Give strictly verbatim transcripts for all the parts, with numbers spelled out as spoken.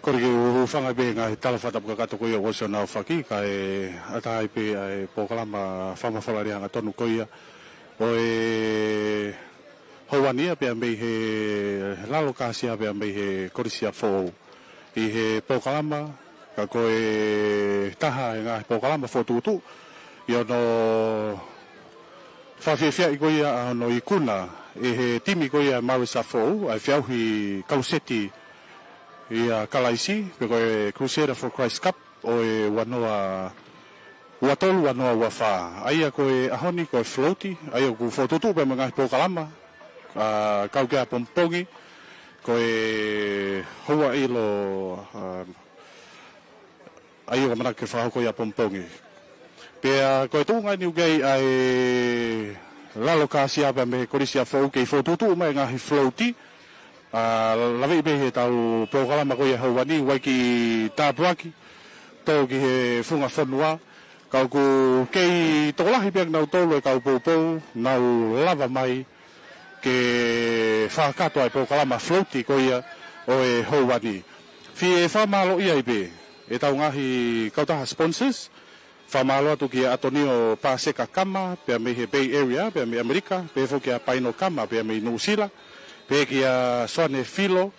Kole ke u hūfanga pē he ngaahi tala fakatapu kakato ko ia ʻoku ʻosi ʻo nau faki, kae ʻatā ai pē ʻa e polokalama fakamafola lea hangatonu ko ia ʻo e houa ni ia pea mei he Lalo Kāsia pea mei he Kolisi ʻApifoʻou. ʻI he polokalama, ka ko e taha he ngaahi polokalama fokotuʻutuʻu ʻi hono fakafiefiaʻi ko ia ʻa hono ikuna ʻe he timi ko ia Maris ʻApifoʻou ʻa e feʻauhi kaluseti ʻia Kalaisi, pe ko e Crusader for Christ Cup ʻo e ua noa ua tolu, ua noa ua fā. ʻA ia ko e ʻaho ni ko e float, ʻa ia ʻoku fokotuʻutuʻu pea mo e ngaahi polokalama, ʻa, kau ki ai ʻapongipongi, ko e houa ʻilo, ʻa, ʻa ia ʻoku ʻamanaki ke fakahoko ʻi ʻapongipongi. Pea ko e tuʻunga eni ʻoku ʻi ai ʻa e Lalo Kāsia pea mei he Kolisi ʻApifoʻou kei fokotuʻutuʻu mai e ngaahi float, ʻa, laveʻi pē he ʻetau polokalama ko ia he houa ni, ʻoku ʻi ai e kiʻi tāpuaki, tō ki he funga fonua, ka ʻoku kei tokolahi pē ʻa kinautolu e kau poupou, nau lava mai ke fakakakato ʻa e polokalama float ko ia ʻo e houa ni. Fie fakamālōʻia ai pē ʻetau ngaahi kautaha sponsors, fakamālō atu kia ʻAtonio Paseka Kama, pea mei he Bay Area, pea mei ʻAmelika, pehē foki kia Paino Kama, pea mei Nuʻusila, pehē kia Soane Filo,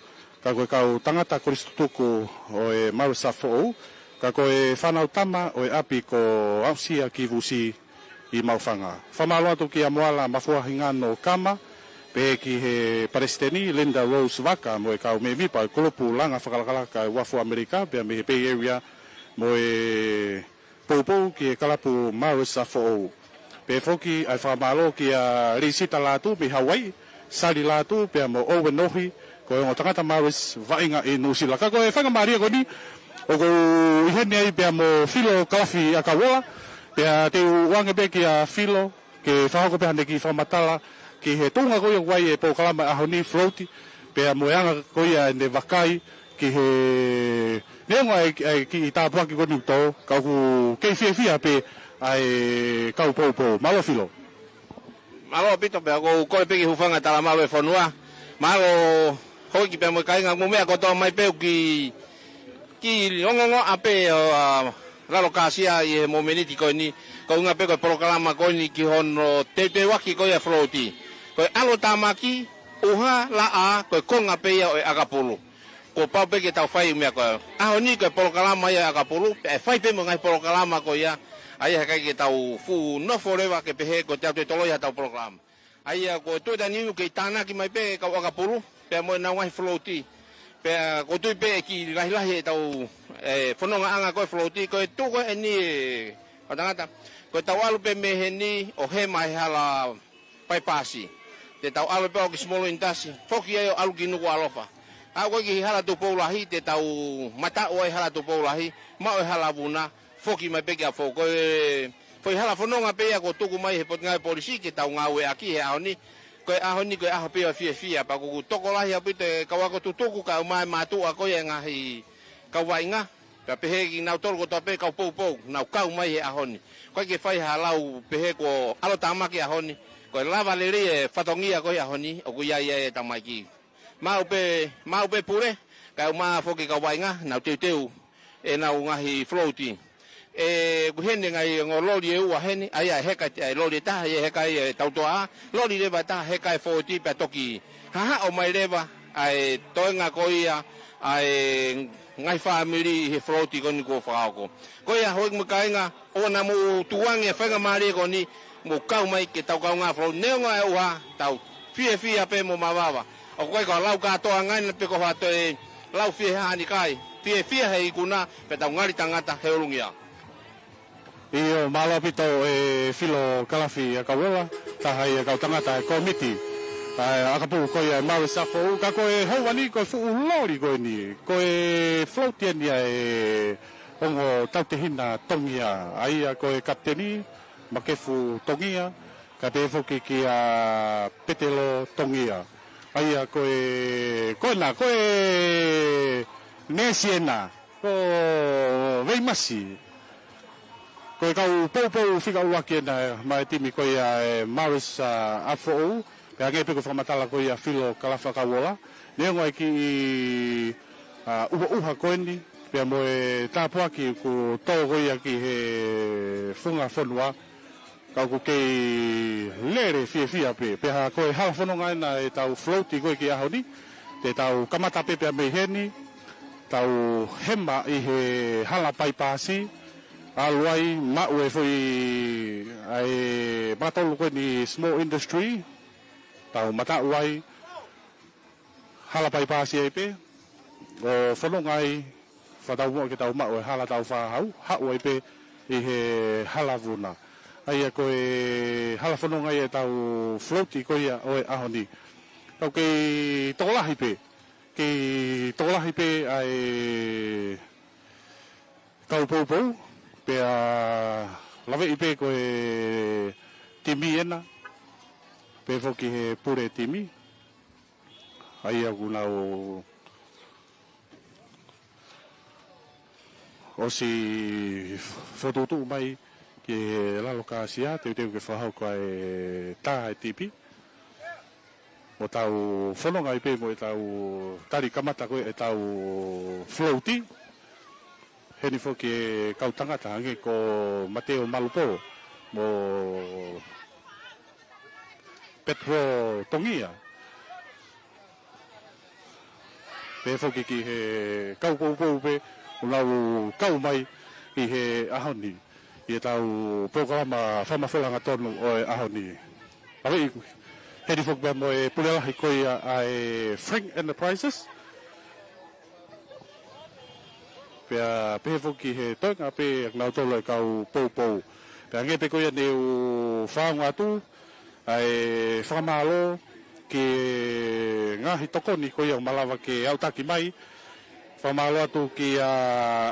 ka ko e kau tangata kolisi tutuku ʻo e Maris ʻApifoʻou, ka ko e fānau tama ʻo e ʻapi ko Ausia Kivusi ʻi Maufanga. Fakamālō atu kia Moala Mafuahingano Kama, pehē ki he palesiteni Linda Rose Vaka mo e kau mēmipa ʻo e kulupu langa fakalakalaka ʻa e Uafu ʻAmelika, pea mei he Bay Area mo e poupou ki he kalapu Maris ʻApifoʻou. Pehē foki ʻa e fakamālō kia Lisita Lātū mei Hauaiʻi, Sali Lātū pea mo Owen Ohi, ko e ongo tangata Maris vaʻinga ʻi Nuʻusila. Ka ko e faingamālie ko eni, ʻoku ou ʻi heni ai pea mo Filo Kalafi ʻAkauola, pea te u ʻoange pē kia Filo ke fakahoko pē haʻane kiʻi fakamatala ki he tuʻunga ko ia ʻoku ʻi ai e polokalama ʻaho ni float, pea mo e anga ko ia ʻene vakai ki he neongo ʻa e, ʻa e kiʻi tāpuaki ko eni ʻoku tō, ka ʻoku kei fiefia pē ʻa e kau poupou. Mālō Filo. Mālō ʻaupito pea ʻoku ou kole pē ke u hūfanga he talamalu ʻa e fonua. Mālō Hoiki pea mo e kāinga, mou meʻa kotoa mai pē ʻoku kiʻi, kiʻi ongoongoa pē ʻa, ʻa, Lalo Kāsia ʻi he momeniti ko eni, ko e ʻuhinga pē ko e polokalama ko eni ki hono teuteuaki ko ia e float. Ko e ʻalu tāmaki, ʻuha, laʻā, ko e konga pē ia ʻo e ʻakapulu. Kuo pau pē ke tau fai e meʻa ko ia. ʻAho ni ko e polokalama ia ʻo e ʻakapulu, pea ʻe fai pē mo e ngaahi polokalama ko ia, ʻa ia he ʻikai ke tau fuʻu nofo leva ke pehē ko ʻetau toe toloi haʻatau polokalama. ʻA ia ko e tuʻutāmaki ʻoku kei tānaki mai pē e kau ʻakapulu, pea mo ʻenau ngaahi float. Pea ʻoku ou tui pē ʻe kiʻi lahilahi ʻetau, e, fonongaʻanga ko e float, ko e tuʻu ko eni e, ʻo tangata. Ko ʻetau ʻalu pē mei heni ʻo hema he hala paipasi. Te tau ʻalu pē ʻo aʻu ki Simoloni Tasi, foki ai ʻo ʻalu ki Nukuʻalofa. Aʻu ko ē ki Halatupou Lahi, te tau mataʻu ai Halatupou Lahi, maʻu e hala vuna, foki mai pē ki ʻApifoʻou. Ko e foʻi hala fononga pē ia kuo tuku mai he Potungāue Polisi ke tau ngāueʻaki he ʻaho ni. Ko e ʻaho ni, ko e ʻaho pē ʻo e fiefia, pea ʻoku tokolahi ʻaupito e kau ako tutuku kae ʻumaʻā e mātuʻa ko ia e ngaahi kau vaʻinga. Pea pehē kinautolu kotoa pē kau poupou, nau kau mai he ʻaho ni. ʻOku ʻikai ke fai ha lau pehē kuo ʻalu tāmaki e ʻaho ni. Ko e lava lelei e fatongia ko e ʻaho ni, ʻoku ʻi ai e tamaiki. Maʻu pē, maʻu pē pule, kae ʻumaʻā foki e kau vaʻinga, nau teuteu ʻenau ngaahi float. ʻOku ʻi heni e ngaahi ongo loli ʻe ua heni, ʻa ia ʻe heka e loli ʻe taha, ʻe heka e tautoʻa, loli leva ʻe taha, heka e float pea toki hahaʻo mai leva ʻa e toenga ko ia ʻa e ngaahi fāmili ʻi he float ko eni kuo fakahoko. Ko ia Hoiki mo e kāinga, ʻoua naʻa mou tukuange e faingamālie ko eni, mou kau mai ke tau kaungā float, neongo e ʻuha, tau fiefia pē mo mavava. ʻOku ʻikai ko ha lau kātoa ngai na pe ko ha toe lau fie hā ni, kae fiefia he ikuna, pea tau ngali tangata he ʻulungia. ʻIo, mālō ʻaupito e Filo Kalafi ʻAkauola, taha ia e kau tangata e kōmiti ʻa e ʻakapulu ko ia e Maris ʻApifoʻou, ka ko e houa ni ko e fuʻu loli ko eni, ko e float eni ʻa e ongo tautehina Tongia, ʻa ia ko e kapiteni, Makefu Tongia, kae pehē foki kia Petelo Tongia. ʻA ia ko e, ko ena, ko e neesi ena, ko Veimasi. Ko e kau poupou fika ʻuluaki ena maʻa e timi ko ia e Maris, ʻa, ʻApifoʻou. Pea hangē pē ko e fakamatala ko ia Filo Kalafi ʻAkauola. Neongo e kiʻi ʻuhoʻuha ko eni, pea mo e tāpuaki kuo tō ko ia ki he funga fonua, ka ʻoku kei lele fiefia pē. Pea ko e hala fononga ena ʻetau float ko ē ki he ʻaho ni, te tau kamata pē pea mei heni, tau hema ʻi he hala paipasi, ʻalu ai, maʻu e foʻi, ʻa e makatolu ko eni small industry, tau mataʻu ai, hala paipasi ai pē, ʻo fononga ai, fakataumuʻa ke tau maʻu e hala tau fāhau, haʻu ai pē ʻi he hala vuna. ʻA ia ko e hala fononga ia ʻetau float ko ia ʻo e ʻaho ni. Tau kei tokolahi pē, kei tokolahi pē ʻa e kau poupou, pea laveʻi pē ko e timi ena, pehē foki he pule timi. ʻA ia ʻoku nau ʻosi fokotuʻutuʻu mai ki he lalo kāsia, teuteu ke fakahoko ʻa e tā e tipi. ʻO tau fononga ai pē mo ʻetau tali kamata ko ē ʻetau float. Heni foki e kau tangata hangē ko Mateo Malupo mo Petro Tongia. Pehē foki ki he kau poupou pē, ʻoku nau kau mai ʻi he ʻaho ni, ʻi heʻetau polokalama fakamafola hangatonu ʻo e ʻaho ni. Laveʻi heni foki pea mo e pule lahi ko ia ʻa e Frank Enterprises. Pea pehē foki he toenga pē ʻa kinautolu e kau poupou. Pea hangē pē ko ia ne u fakaongo atu, ʻa e fakamālō ki he ngaahi tokoni ko ia ʻoku malava ke aʻutaki mai. Fakamālō atu kia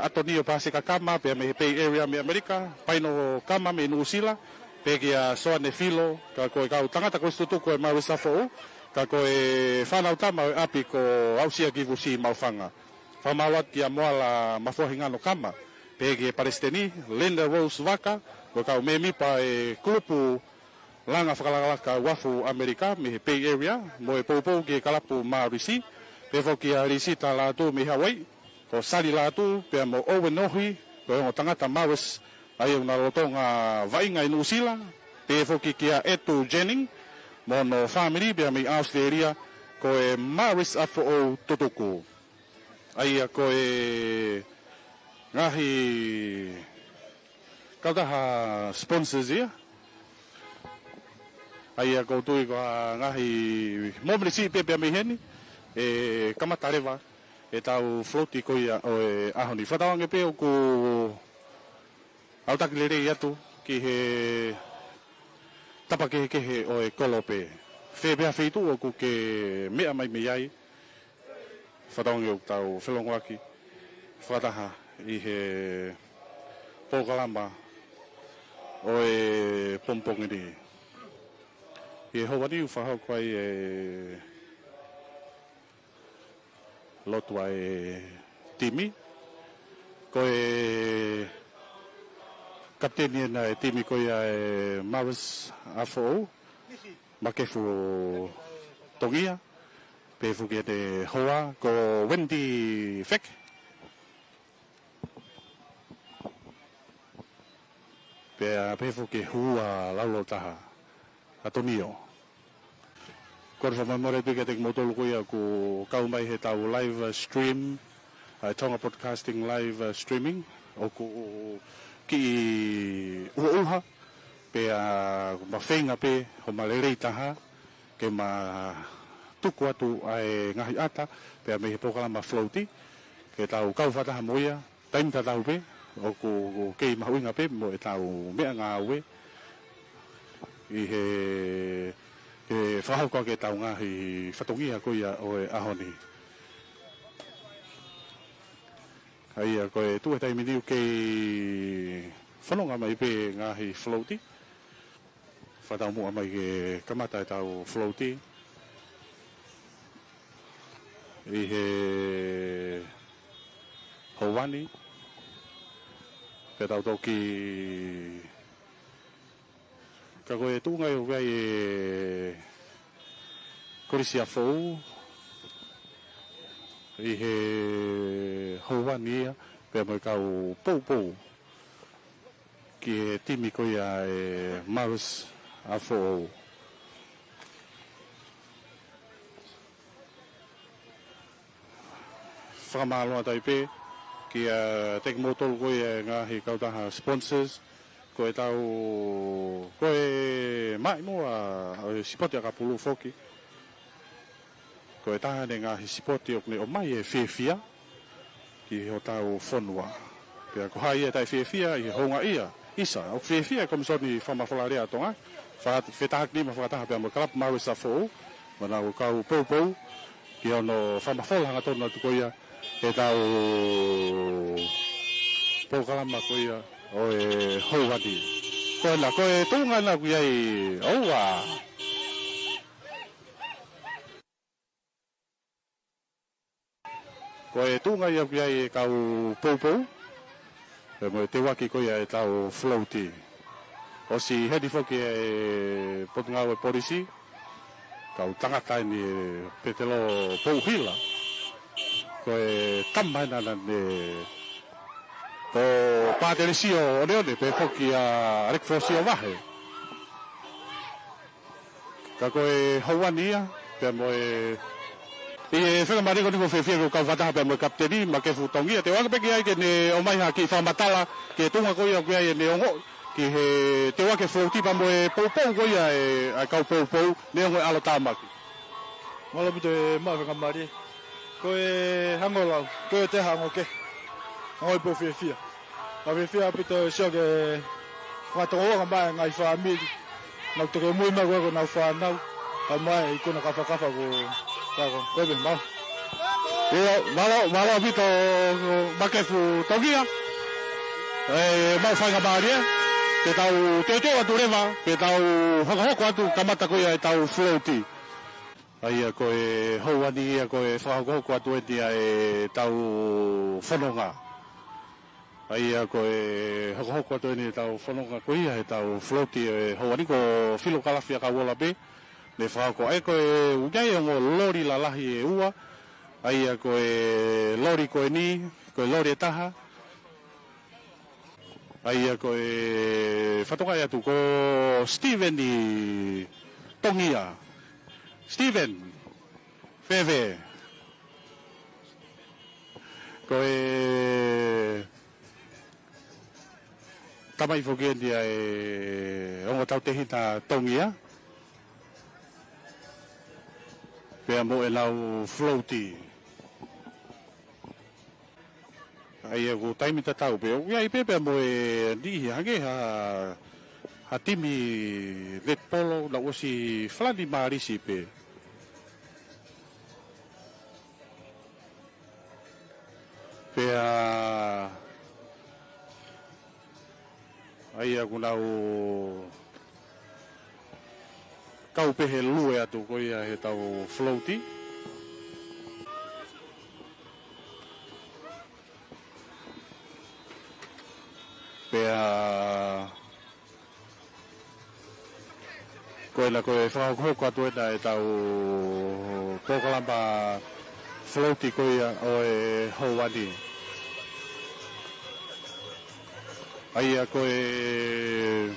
ʻAtonio Paseka Kama, pea mei he Bay Area mei ʻAmelika, Paino Kama mei Nuʻusila, pea kia Soane Filo, ka ko e kau tangata ko ē ʻosi tutuku ʻa e Maris Afoʻou, ka ko e fānau tama ʻo e ʻapi ko Ausia Kivusi Maufanga. Fakamālō atu kia Moala Mafuahingano Kama, pea ki he Palesiteni, Linda Rose Vaka, ko e kau mēmipa e kulupu langa fakalakalaka uafu ʻAmelika mei he Bay Area, mo e poupou ki he kalapu Marisi, pehē foki kia Lisita Lātū mei Hawaii, ko Sali Lātū, pea mo Owen Ohi, ko e ongo tangata Maris, ʻa ia ʻoku na lolotonga vaʻinga ʻi Nuʻusila, pehē foki kia Etu Jennings, mo hono fāmili, pea mei Australia, ko e Maris Afoʻou tutuku. ʻA ia ko e ngaahi kautaha sponsors ia. ʻA ia ʻoku ou tui ko e ngaahi momeniti pē pea mei heni, ʻe kamata leva ʻetau float ko ia ʻo e ʻaho ni. Fakatauange pē ʻoku aʻutaki lelei atu ki he tapa kehekehe ʻo e kolope. Fē pē ha feituʻu ʻoku ke meʻa mai mei ai, fakatauange ʻoku tau felongoaki fakataha ʻi he polokalama ʻo e pongipongi ni. ʻI he houa ni ʻoku fakahoko ai e lotu ʻa e timi. Ko e kapiteni ena e timi ko ia e Maris Afoʻou, Makefu Tongia, pehē foki ʻene hoa ko Wendy Feke. Pea pehē foki hua laulōtaha ʻAtonio. Kole fakamolemole atu kiate kimoutolu ko ia ʻoku kau mai heʻetau live stream, ʻa e Tonga Broadcasting live streaming, ʻoku kiʻi ʻuhoʻuha, pea ʻoku ma feinga pē, ʻoku ma lelei taha, ke ma tuku atu ʻa e ngaahi ʻata, pea mei he polokalama float, ke tau kau fakataha mo ia, taimi tatau pē, ʻoku kei mahuʻinga pē mo ʻetau meʻangāue ʻi he, he fakahoko ʻaki ʻetau ngaahi fatongia ko ia ʻo e ʻaho ni. ʻA ia ko e tuʻu he taimi ni ʻoku kei fononga mai pē ngaahi float. Fakataumuʻa mai ke kamata ʻetau float ʻi he houa ni. Pea tau toki, ka ko e tuʻunga ʻoku ʻi ai e Kolisi Afoʻou ʻi he Houani ia, pea mo e kau poupou ki he timi ko ia ʻa e Marist ʻa Foʻou. Fakamālō atu ai pē kiate kimoutolu ko ia e ngaahi kautaha sponsors, ko e tau, ko e maʻimoa ʻo e sipoti ʻakapulu foki. Ko e taha eni e ngaahi sipoti ʻoku ne ʻomai e fiefia ki hotau fonua. Pea ko hai ia ʻe taʻefiefia ʻi he houngaʻia, ʻisa, ʻoku fiefia e Komisoni Fakamafola Alea ʻa Tonga, fa-, fetahakinima fakataha pea mo e kalapu Marist ʻa Foʻou, mo ʻenau kau poupou, ki hono fakamafola hangatonu atu ko ia ʻetau polokalama ko ia ʻo e houani. Ko ena, ko e tuʻunga ena ʻoku ʻi ai, ʻoua. Ko e tuʻunga ia ʻoku ʻi ai e kau poupou, pea mo e teuaki ko ia ʻetau float. ʻOsi heni foki e Potungāue Polisi, kau tangata eni e Petelo Pouhila. Ko e tama ena naʻe, ko Pātelisiō ʻOneʻone, pea foki ʻa ʻAleki Fōsio Vahe. Ka ko e houani ia, pea mo e, ʻi he fenga mariko ni ko fiefia ko e kau fakataha pea mo e kapiteni, Makefu Tongia, teuaki pē ki ai ke ne ʻomai ha kiʻi fakamatala ki he tuʻunga ko ia ʻoku ʻi ai ʻene ongoʻi ki he teuaki float pea mo e poupou ko ia e, ʻa e kau poupou, neongo e ʻalu tāmaki. Mālō ʻaupito e maʻu e faingamālie. Ko e hango lau, ko e te hango ke. Hango i pō fiefia. Ka fiefia ʻaupito e sio ke fakatokouanga mai e ngaahi fāmili. Nau toki mui mai ko e ko nau fānau. Ka mai i kona kafakafa ko, ka ko, ko e pē mau. ʻIo, mālō, mālō ʻaupito Makefu Tongia. E, maʻu faingamālie. Ke tau teuteu atu leva, ke tau hokohoko atu kamata ko ia ʻetau float. ʻA ia ko e houani ia ko e fakahokohoko atu eni ʻa ʻetau fononga. ʻA ia ko e hokohoko atu eni ʻetau fononga ko ia ʻetau float e houani ko Filo Kalafi ʻa Kauola pē. Ne fakahoko ai ko e ʻoku ʻi ai e ongo loli lalahi ʻe ua. ʻA ia ko e loli ko eni, ko e loli ʻe taha. ʻA ia ko e fakatokangaʻi atu ko Steven ʻi Tongia. Steven, fēfē? Ko e tamai foki eni ʻa e ongo tautehina Tongia. Pea mo ʻenau float. ʻA ia ko e taimi tatau pē, ʻoku ʻi ai pē pea mo e niʻihi hangē ha, ha timi netipolo, naʻa ʻosi falani mālisi pē. Pea, ʻa ia ʻoku nau kau pē he lue atu ko ia ʻetau float. Pea, ko ena ko e fakahokohoko atu ena ʻetau polokalama float ko ia ʻo e houani. ʻA ia ko e,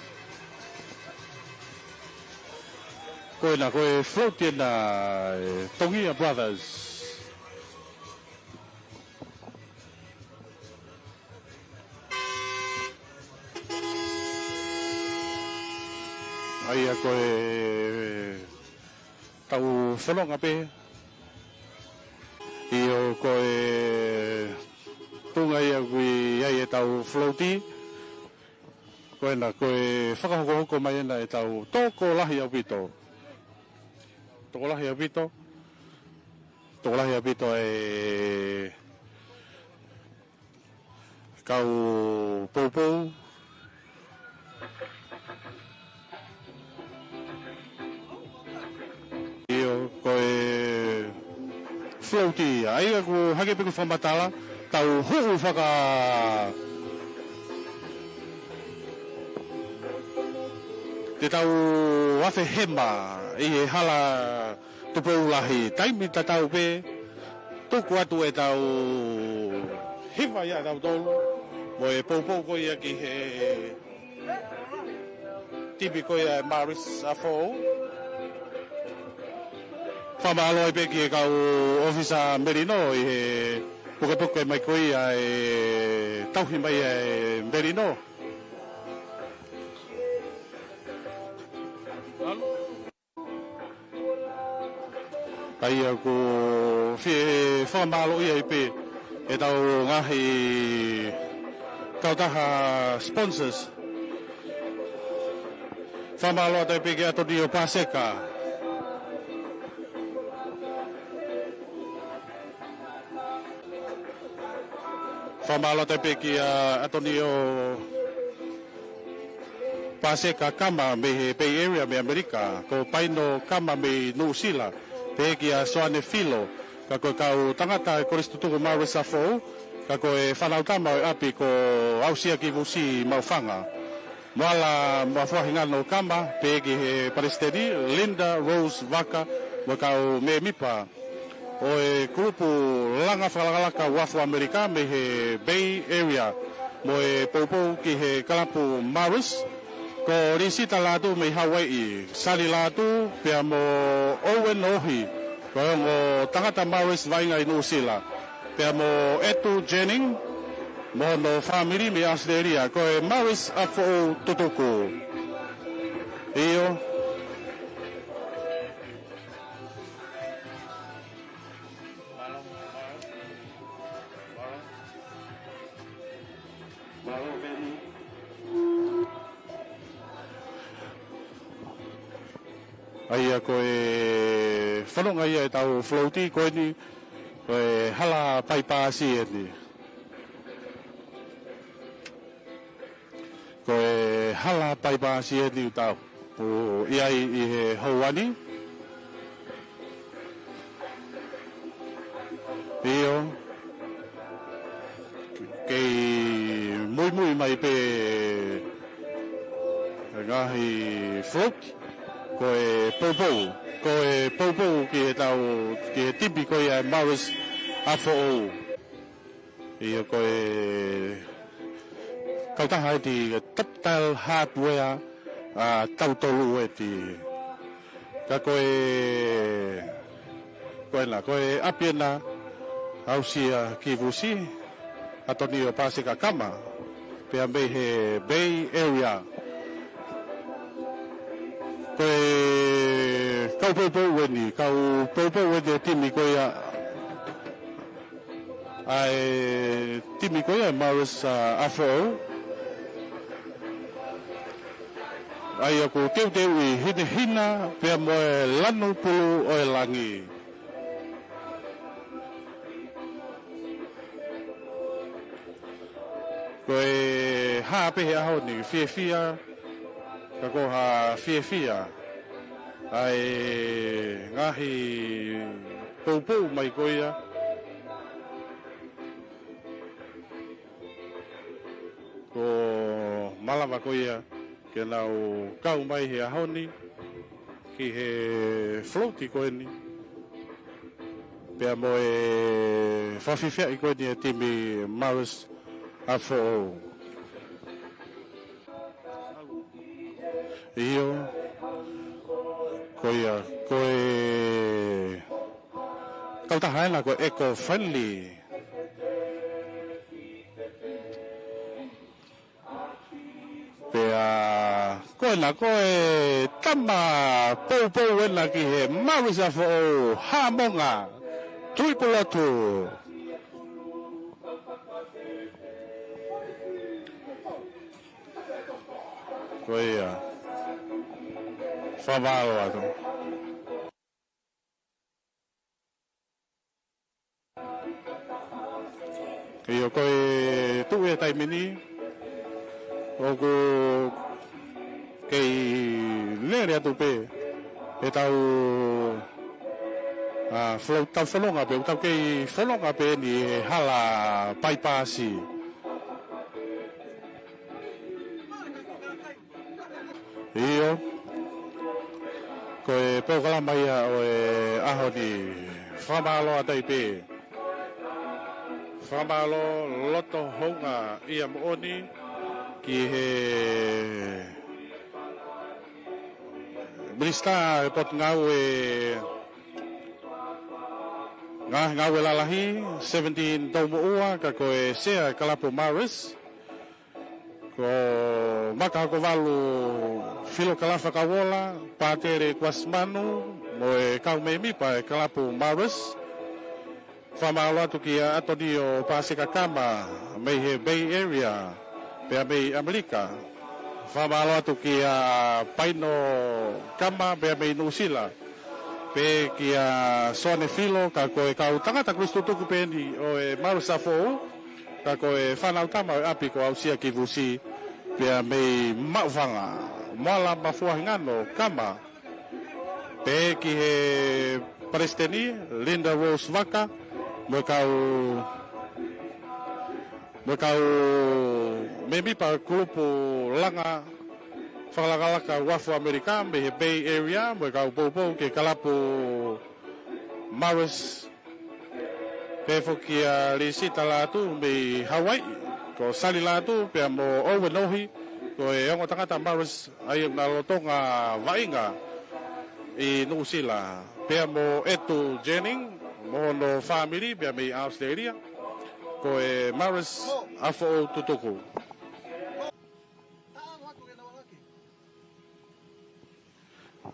ko ena ko e float ena e Tongia Brothers. ʻA ia ko e tau fononga pē. ʻIo ko e tuʻunga ia ʻoku ʻi ai ʻetau float. Ko ena ko e fakahokohoko mai ena ʻetau tokolahi ʻaupito. Tokolahi ʻaupito. Tokolahi ʻaupito e kau poupou. ʻIo, ko e float ia. ʻA ia ʻoku hangē pē ko e fakamatala, tau huʻu faka-, te tau afe hema ʻi he hala Tupou Lahi, taimi tatau pē, tuku atu ʻetau Ia tautolu, mo e poupou ko ia ki he timi ko ia ʻa e Marist ʻa Foʻou. Fakamālō ai pē ki he kau ʻōfisa melino ʻi he pukepuke mai ko ia e tauhi mai ʻa e melino. ʻA ia ʻoku fie fakamālōʻia ai pē ʻetau ngaahi kautaha sponsors. Fakamālō atu ai pē ki ʻAtonio Paseka. Fakamālō atu ai pē ki ʻAtonio Paseka Kama mei he Bay Area mei ʻAmelika, ko Paino Kama mei Nuʻusila, pehē kia Soane Filo, ka ko e kau tangata e Kolisi Tutuku Marist ʻa Foʻou, ka ko e fānau tama ʻo e ʻapi ko Ausia Kivusi Maufanga. Moala Mafuahingano Kama, pehē ki he palesiteni, Linda Rose Vaka, mo e kau mēmipa ʻo e kulupu langa fakalakalaka uafu ʻAmelika mei he Bay Area, mo e poupou ki he kalapu Marist, ko Lisita Lātū mei Hauaiʻi, Sali Lātū, pea mo Owen Ohi, ko e ongo tangata Marist vaʻinga ʻi Nuʻusila, pea mo Etu Jennings, mo hono fāmili mei ʻAositelēlia, ko e Marist ʻa Foʻou Tutuku. ʻIo. ʻA ia ko e fononga ia ʻetau float ko eni, ko e hala paipaasi eni. Ko e hala paipaasi eni ʻoku tau ʻi ai ʻi he houa ni. ʻIo, kei muimui mai pē ngaahi float, ko e poupou, ko e poupou ki he tau, ki he timi ko ia e Marist ʻa Foʻou. ʻIo, ko e kautaha ʻeti Toptail Hardware ʻa tautolu ʻeti. Ka ko e, ko ena, ko e ʻapi ena ʻa Ausia Kivusi, ʻAtonio Paseka Kama, pea mei he Bay Area. Ko e kau poupou eni, kau poupou eni e timi ko ia ʻa e timi ko ia e Marist ʻa Foʻou. ʻA ia ʻoku teuteuʻi hinehina pea mo e lanu pulu ʻo e langi. Ko e hā pē he ʻaho ni, fiefia, ka ko ha fiefia ʻa e ngaahi poupou mai ko ia. Ko malava ko ia ke nau kau mai he ʻaho ni ki he float ko eni, pea mo e fakafiefia ko eni e timi Marist ʻa Foʻou. ʻIo, ko ia, ko e kautaha ena ko e Eco Friendly. Pea ko ena, ko e tama poupou ena ki he Marist ʻa Foʻou, Haʻamonga, Tuʻipulotu. Ko ia. Fakamālō atu. ʻIo, ko e tuʻu e taimi ni, ʻoku kei lele atu pē ʻetau, ʻa, folo-, tau fononga pē, tau kei fononga pē eni he hala paipaasi. ʻIo. Ko e polokalama ia ʻo e ʻaho ni, fakamālō atu ai pē. Fakamālō loto houngaʻia moʻoni ki he Minisitā ʻo e Potungāue Ngā-, Ngāue Lalahi, Seventeen Toumoʻua, ka ko e Sea ʻo e Kalapu Marist, ko Makahokovalu Filokalafa Kauola, Pātele Kuasimanu, mo e kau mēmipa ʻo e Kalapu Marist. Fakamālō atu kia ʻAtonio Paseka Kama mei he Bay Area, pea mei ʻAmelika. Fakamālō atu kia Paino Kama, pea mei Nuʻusila. Pea kia Soane Filo, ka ko e kau tangata Kolisi Tutuku pē eni ʻo e Marist Foʻou, ka ko e fānau tama ʻo e ʻapi ko Ausia Kivusi, pea mei Maʻufanga. Moala Mafuahingano Kama, pea ki he Palesiteni, Linda Rose Vaka, mo e kau, mo e kau mēmipa kulupu langa fakalakalaka uafu ʻAmelika, mei he Bay Area, mo e kau poupou ki he Kalapu Marist, pea foki kia Lisita Lātū mei Hawaii, ko Sali Lātū, pea mo Owen Ohi, ko e ongo tangata Marist ʻa ia naʻe lolotonga vaʻinga ʻi Nuʻusila, pea mo ʻEtu Jennings, mo hono fāmili, pea mei ʻAositelēlia, ko e Marist Foʻou Tutuku.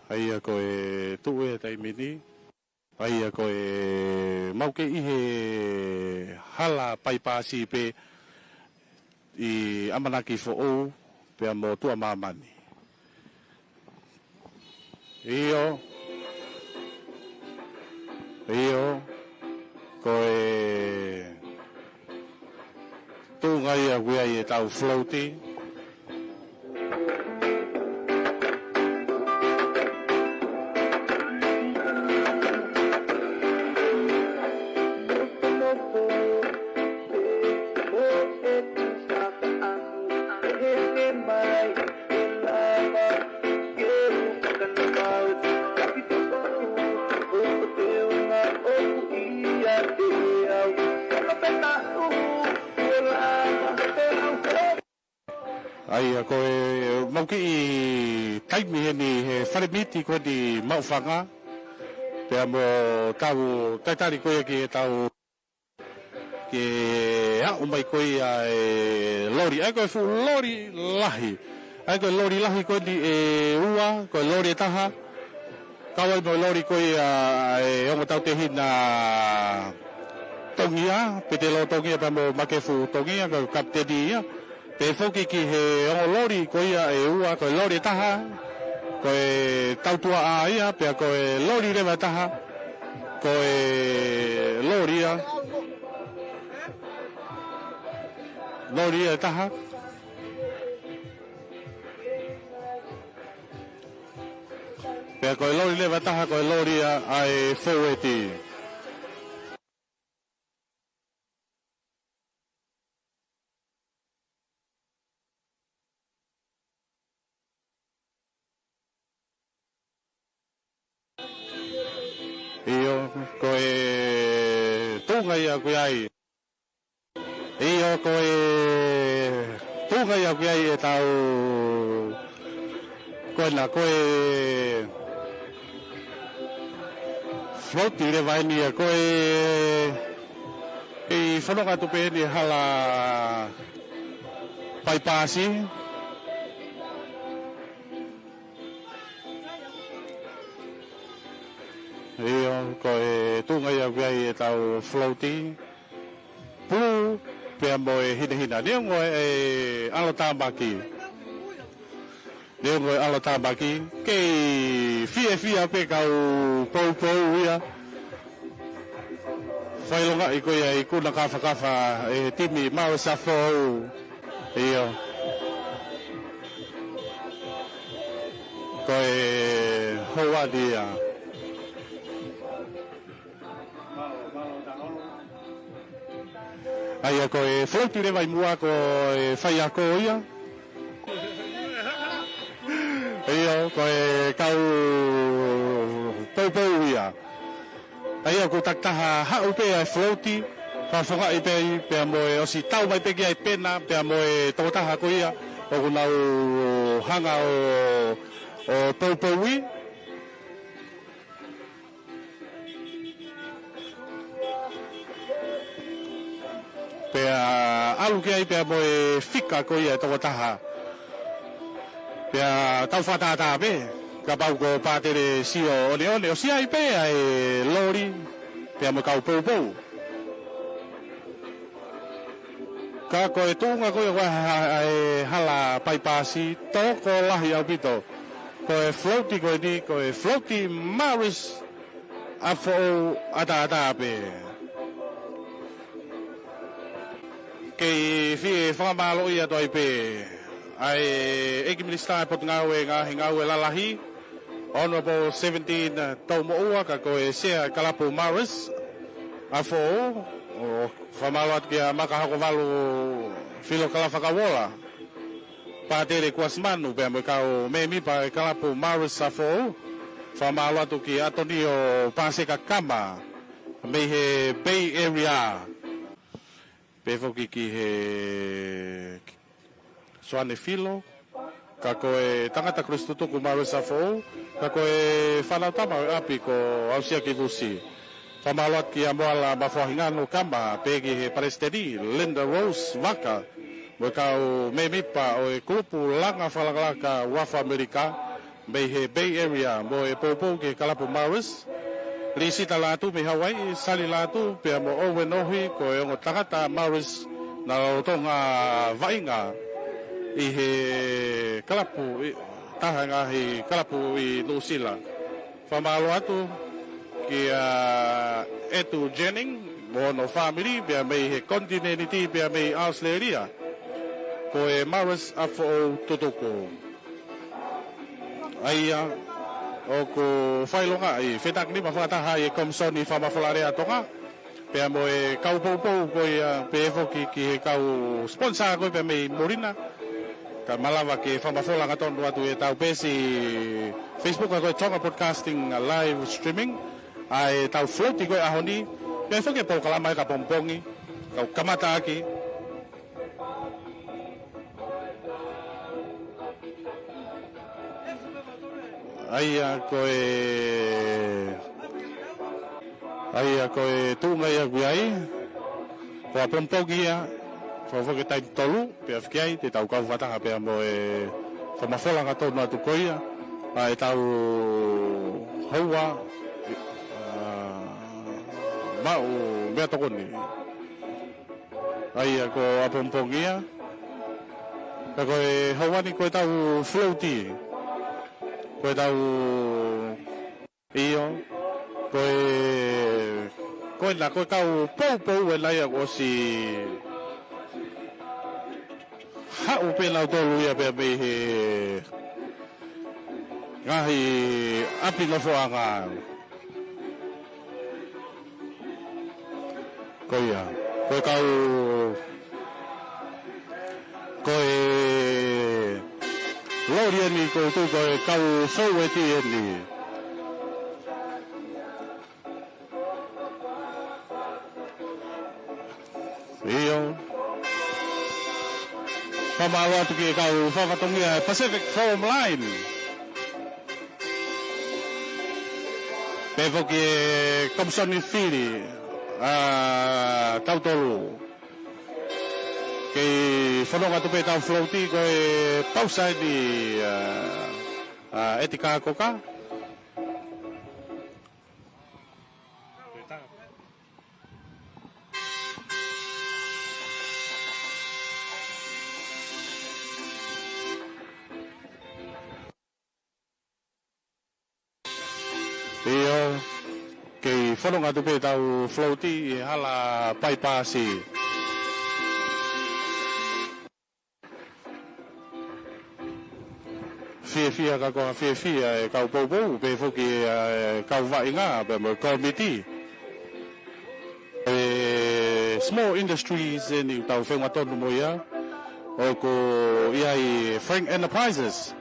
ʻA ia ko e tuʻu ʻi he taimi ni. ʻA ia ko e mau kei ʻi he hala paipasi pē ʻi ʻAmanaki Foʻou pea mo Tuʻamāmani. ʻIo. ʻIo. Ko e tuʻunga ia ʻoku ʻi ai ʻetau float. ʻA ia ko e mau kiʻi taimi heni he fale miti ko eni Maʻufanga, pea mo tau talitali ko ia ki he tau ke aʻu mai ko ia e loli. ʻA ia ko e fuʻu loli lahi. ʻA ia ko e loli lahi ko eni ʻe ua, ko e loli ʻe taha. Kau ai mo e loli ko ia e ongo tautehina Tongia, Petelo Tongia pea mo Makefu Tongia, ko e kapiteni ia. Pea foki ki he ongo loli ko ia ʻe ua, ko e loli ʻe taha, ko e tautuaʻa ia, pea ko e loli leva ʻe taha, ko e loli ia, loli ia ʻe taha. Pea ko e loli leva ʻe taha, ko e loli ia ʻa e foueti. ʻIo, ko e tuʻunga ia ʻoku ʻi ai. ʻIo, ko e tuʻunga ia ʻoku ʻi ai ʻetau, ko ena, ko e float leva eni ia, ko e, kei fononga atu pē eni hala paipasi. ʻIo, ko e tuʻunga ia ʻoku ʻi ai ʻetau float. Pulu, pea mo e hinehina. Neongo e ʻalotāmaki. Neongo e ʻalotāmaki. Kei fiefia pē kau poupou ia. Fakaʻilongaʻi ko ia ʻi he ikuna kāfakafa ʻe he timi Marist Foʻou. ʻIo. Ko e houʻeiki ia. ʻA ia ko e float leva ʻi muʻa ko e faiako ia. ʻIo, ko e kau poupou ia. ʻA ia ʻoku takitaha haʻu pē ʻa e float. Fakafofongaʻi pē ai, pea mo e ʻosi tau mai pē ki ai pena, pea mo e tokotaha ko ia ʻoku nau hanga ʻo, ʻo poupouʻi. Pea ʻalu ki ai pea mo e fika ko ia e tokotaha. Pea tau fakatātā pē, kapau ko Pātele Sio ʻOneʻone, ʻosi ʻi ai pē ʻa e loli, pea mo e kau poupou. Ka ko e tuʻunga ko ia ko e ha-, ha-, e hala paipasi, tokolahi ʻaupito. Ko e float ko eni, ko e float Maris ʻApifoʻou ʻataʻatā pē. Kei fie fakamālōʻia atu ai pē ʻa e ʻEiki Minisitā Potungāue Ngaahi Ngāue Lalahi, Honourable Seventeen Toumoʻua, ka ko e Sea Kalapu Maris ʻApifoʻou, ʻo fakamālō atu kia Makahokovalu Filokalafa Kauola, Pātele Kuasimanu, pea mo e kau mēmipa e kalapu Maris ʻApifoʻou. Fakamālō atu kia ʻAtonio Paseka Kama, mei he Bay Area. Pehē foki ki he Soane Filo, ka ko e tangata Kolisi Tutuku Maris ʻApifoʻou, ka ko e fānau tama ʻo e ʻapi ko Ausiaki Vusi. Fakamālō atu kia Moala Mafoahingano Kama, pehē ki he Palesiteni Linda Rose Vaka, mo e kau mēmipa ʻo e kulupu langa fakalakalaka Uafu ʻAmelika, mei he Bay Area, mo e poupou ki he kalapu Maris, Lisita Lātū mei Hauaiʻi, Sali Lātū, pea mo Owen Ohi, ko e ongo tangata Maris naʻa nau lolotonga vaʻinga ʻi he kalapu, ʻi, taha ngaahi kalapu ʻi Nuʻusila. Fakamālō atu kia Etu Jennings mo hono fāmili, pea mei he konitinēniti, pea mei ʻAositelēlia. Ko e Maris ʻApifoʻou Tutuku. ʻA ia, ʻoku fakaʻilongaʻi, fetākinima fakataha ai e Komisoni Fakamafola Alea ʻa Tonga, pea mo e kau poupou ko ia, pehē foki ki he kau sponsor ko ia pea mei muli na. Ka malava ke fakamafola hangatonu atu ʻetau peesi Facebook ko e Tonga Broadcasting Live Streaming, ʻa ʻetau float ko e ʻaho ni, pehē foki e polokalama ʻa e kapongipongi, kau kamataʻaki. ʻA ia ko e, ʻa ia ko e tuʻunga ia ʻoku ʻi ai, ko e pongipongi ia, fakafoki taimi tolu, pea hifo ki ai, te tau kau fakataha pea mo e fakamafola hangatonu atu ko ia, ʻa ʻetau houa, ʻa, maʻu meʻatokoni. ʻA ia ko ʻapongipongi ia. Ka ko e houa ni ko ʻetau float. Ko ʻetau ʻio. Ko e, ko ena, ko e kau poupou ena ia kuo ʻosi haʻu pē nautolu ia pea mei he ngaahi ʻapi nofoʻanga. Ko ia, ko e kau, ko e loli eni ko tu ko e kau fou eti eni. ʻIo. Fakamālō atu ki he kau fakafatongia Pacific Forum Line. Pehē foki e Komisoni Fili, ʻa, tautolu. Kei fononga atu pē ʻetau float ko e pausa eni, ʻa, ʻa, ʻEti Kākoka. ʻIo, kei fononga atu pē ʻetau float ʻi he hala paipasi. Fiefia ka ko e fiefia e kau poupou, pehē foki e kau vaʻinga, pea mo e kōmiti. E small industries eni ʻoku tau feʻunga tonu mo ia, ʻoku ʻi ai Frank Enterprises.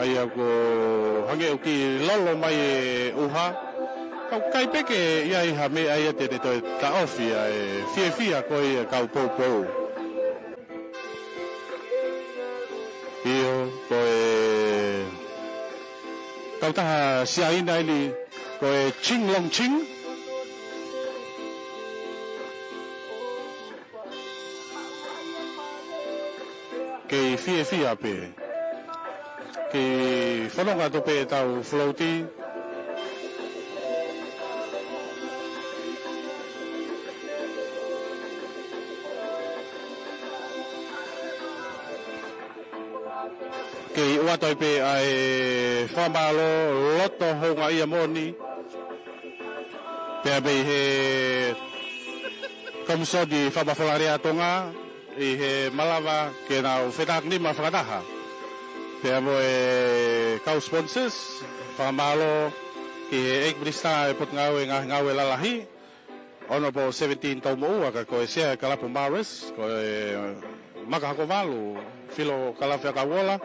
ʻA ia ko e hangē ʻoku kiʻi lolo mai e ʻuha. Ka ʻoku ʻikai pē ke ʻi ai ha meʻa ia te ne toe taʻofi ʻa e fiefia ko ia ʻa e kau poupou. ʻIo, ko e kautaha Siaina eni, ko e Qinglong Qing. Kei fiefia pē. Kei fononga atu pē ʻetau float. Kei ʻoatu ai pē ʻa e fakamālō loto houngaʻia moʻoni. Pea mei he Komisoni Fakamafola Alea ʻa Tonga, ʻi he malava ke nau fetākinima fakataha. Pea mo e kau sponsors, fakamālō ki he ʻEiki Minisitā ʻo e Potungāue Ngaahi Ngāue Lalahi, Honourable Seventeen Toumoʻua, ka ko e Sea ʻo e Kalapu Marist, ko e Maka Hakovalu, Filo Kalafi ʻa Kauola,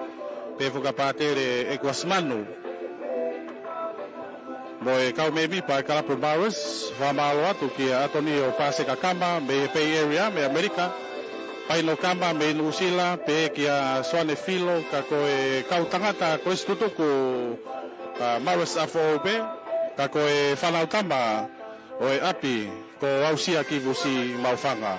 pehē foki kia Pātele ʻEkuasi Manu. Mo e kau mēmipa ʻo e Kalapu Marist, fakamālō atu kia ʻAtonio Paseka Kama, mei he Bay Area, mei ʻAmelika, Paino Kama, mei Nuʻusila, pehē kia Soane Filo, ka ko e kau tangata kolisi tutuku, ʻa Marist ʻa Foʻou pē, ka ko e fānau tama ʻo e ʻapi ko Ausia Kivusi Maufanga.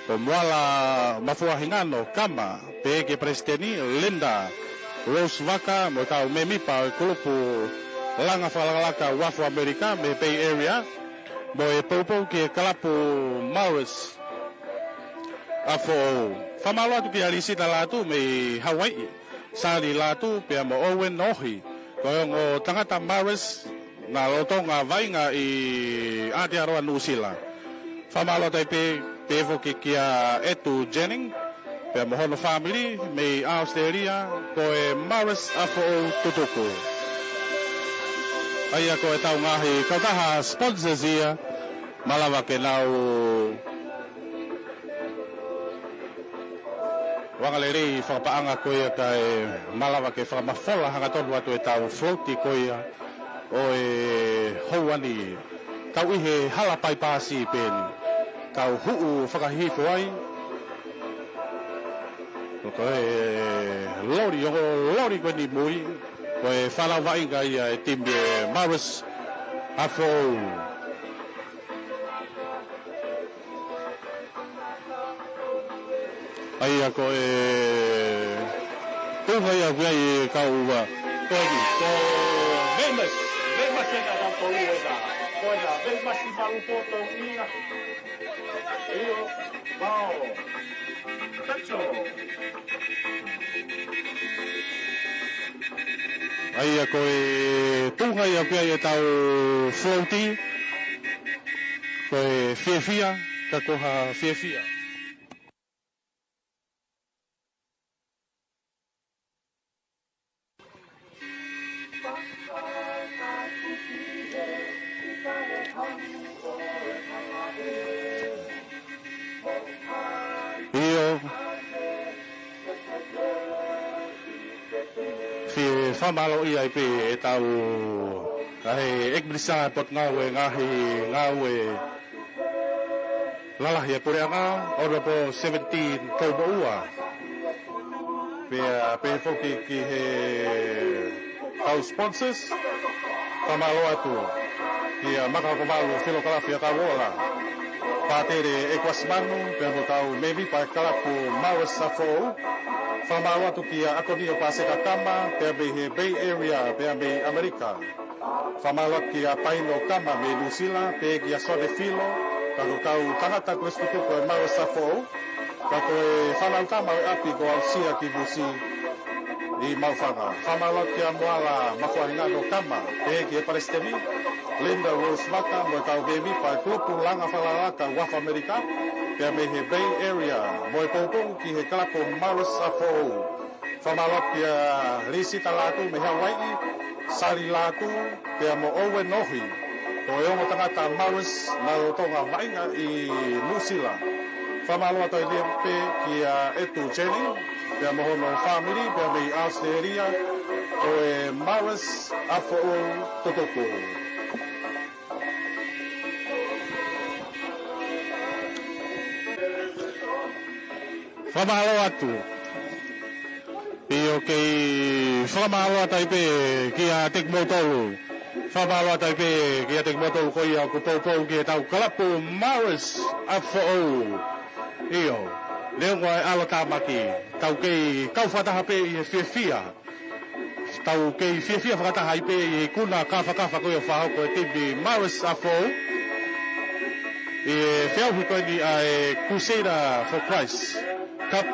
Ko Muala Mafuahingano Kama, pehē ki he Palesiteni Linda Rose Vaka, mo e kau mēmipa ʻo e kulupu langa fakalakalaka Uafu ʻAmelika mei he Bay Area, mo e poupou ki he Kalapu Marist ʻa Foʻou. Fakamālō atu kia Lisita Lātū mei Hawaiʻi, Sali Lātū, pea mo Owen Ohi, ko e ongo tangata Marist naʻe lolotonga vaʻinga ʻi Aotearoa Nuʻusila. Fakamālō atu ai pē, pehē foki kia Etu Jennings, pea mo hono fāmili mei ʻAositelēlia, ko e Marist ʻa Foʻou tutuku. ʻA ia ko ʻetau ngaahi kautaha sponsors ia, malava ke nau ʻoange lelei fakapaʻanga ko ia kae malava ke fakamafola hangatonu atu ʻetau float ko ia ʻo e houa ni. Tau ʻi he hala paipasi pē eni. Tau huʻu fakahihifo ai. Ko e loli, ongo loli ko eni mui, ko e fānau vaʻinga ia ʻo e timi ʻo e Marist ʻa Foʻou. ʻA ia ko e tuʻunga ia ʻoku ʻi ai e kau ua. Ko eni, ko Veimasi, Veimasi ena kau tolu ena. Ko ena, Veimasi malu poto ia. ʻIo, vao. Tacho. ʻA ia ko e tuʻunga ia ʻoku ʻi ai ʻetau float, ko e fiefia, ka ko ha fiefia. ʻIo. Fie fakamālō ai pē ʻetau, ʻa e ʻEiki Minisitā Potungāue Ngaahi Ngāue Lalahi ʻa e Puleʻanga, Honourable Seventeen Toumoʻua. Pea pehē foki ki he kau sponsors, fakamālō atu kia Maka Hakovalu Filo Kalafi ʻa Kauola, Pātele ʻEkuasi Manu, pea mo e kau mēmipa ʻo e Kalapu Marist ʻa Foʻou. Fakamālō atu kia ʻAtonio Paseka Kama, pea mei he Bay Area, pea mei ʻAmelika. Fakamālō atu kia Paino Kama mei Nuʻusila, pehē kia Soane Filo, ka ko e kau tangata kolisi tutuku ʻo e Marist ʻa Foʻou, ka ko e fānau tama ʻo e ʻapi ko Ausia Kivusi ʻi Maufanga. Fakamālō atu kia Muala Mafuahingano Kama, pehē ki he Palesiteni Linda Rose Vaka, mo e kau mēmipa ʻo e kulupu langa fakalakalaka Uafu ʻAmelika, pea mei he Bay Area, mo e poupou ki he Kalapu Marist ʻa Foʻou. Fakamālō atu kia Lisita Lātū mei Hawaiʻi, Sali Lātū, pea mo Owen Ohi, ko e ongo tangata Marist naʻe lolotonga vaʻinga ʻi Nuʻusila. Fakamālō atu ai leva pē kia Etu Jennings, pea mo hono fāmili, pea mei ʻAositelēlia, ʻo e Maris ʻAfoʻou Tutuku. Fakamālō atu. ʻIo, kei fakamālō atu ai pē kiate kimoutolu. Fakamālō atu ai pē kiate kimoutolu ko ia ʻoku poupou ki heʻetau kalapu Maris ʻAfoʻou. ʻIo, neongo ʻa e ʻalotāmaki, tau kei kau fakataha pē ʻi he fiefia. Tau kei fiefia fakataha ai pē ʻi he ikuna kāfakafa ko ia ʻoku fakahoko ʻe he timi Maris ʻAfoʻou ʻi he feʻauhi ko eni ʻa e Crusader for Christ Cup.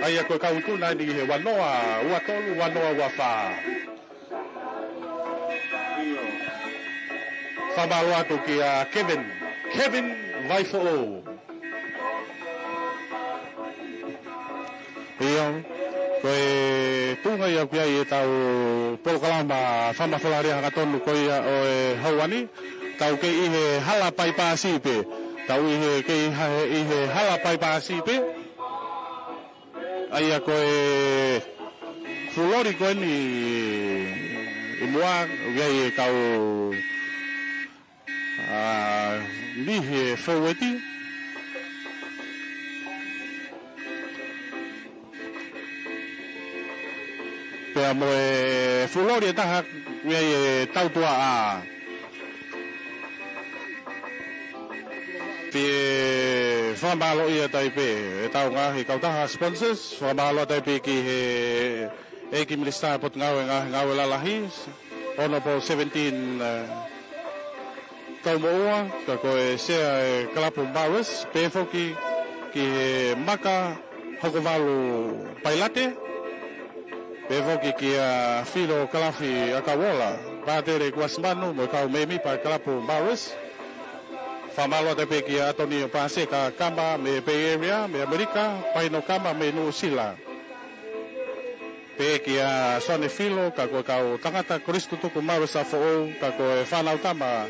ʻA ia ko e kau ikuna eni ʻi he ua noa ua tolu, ua noa ua fā. Fakamālō atu kia Kevin, Kevin Vaifoʻou. ʻIo, ko e tuʻunga ia ʻoku ʻi ai ʻetau polokalama fakamafola lea hangatonu ko ia ʻo e houa ni, tau kei ʻi he hala paipasi pē, tau ʻi he kei ha-, ʻi he hala paipasi pē. ʻA ia ko e fuʻu loli ko eni ʻi muʻa, ʻoku ʻi ai e kau ʻa, niʻihi e foueti. Pea mo e fuʻu loli ʻe taha, ʻoku ʻi ai e tautuaʻa. Pea fakamālō atu ai pē ʻetau ngaahi kautaha sponsors, fakamālō atu ai pē ki he ʻEiki Minisitā Potungāue Ngā-, Ngāue Lalahi, Honourable Seventeen, eh, Taumoʻua, ka ko e sea e kalapu Maris, pehē foki ki he Maka Hokovalu Pailate, pehē foki kia Filo Kalafi ʻAkauola, Pātele Kuasimanu, mo e kau mēmipa e kalapu Maris. Fakamālō atu pē kia ʻAtonio Paseka Kama mei Bay Area, mei ʻAmelika, Paino Kama mei Nuʻusila. Pehē kia Sone Filo, ka ko e kau tangata Kolisi Tutuku Maris ʻAfoʻou, ka ko e fānau tama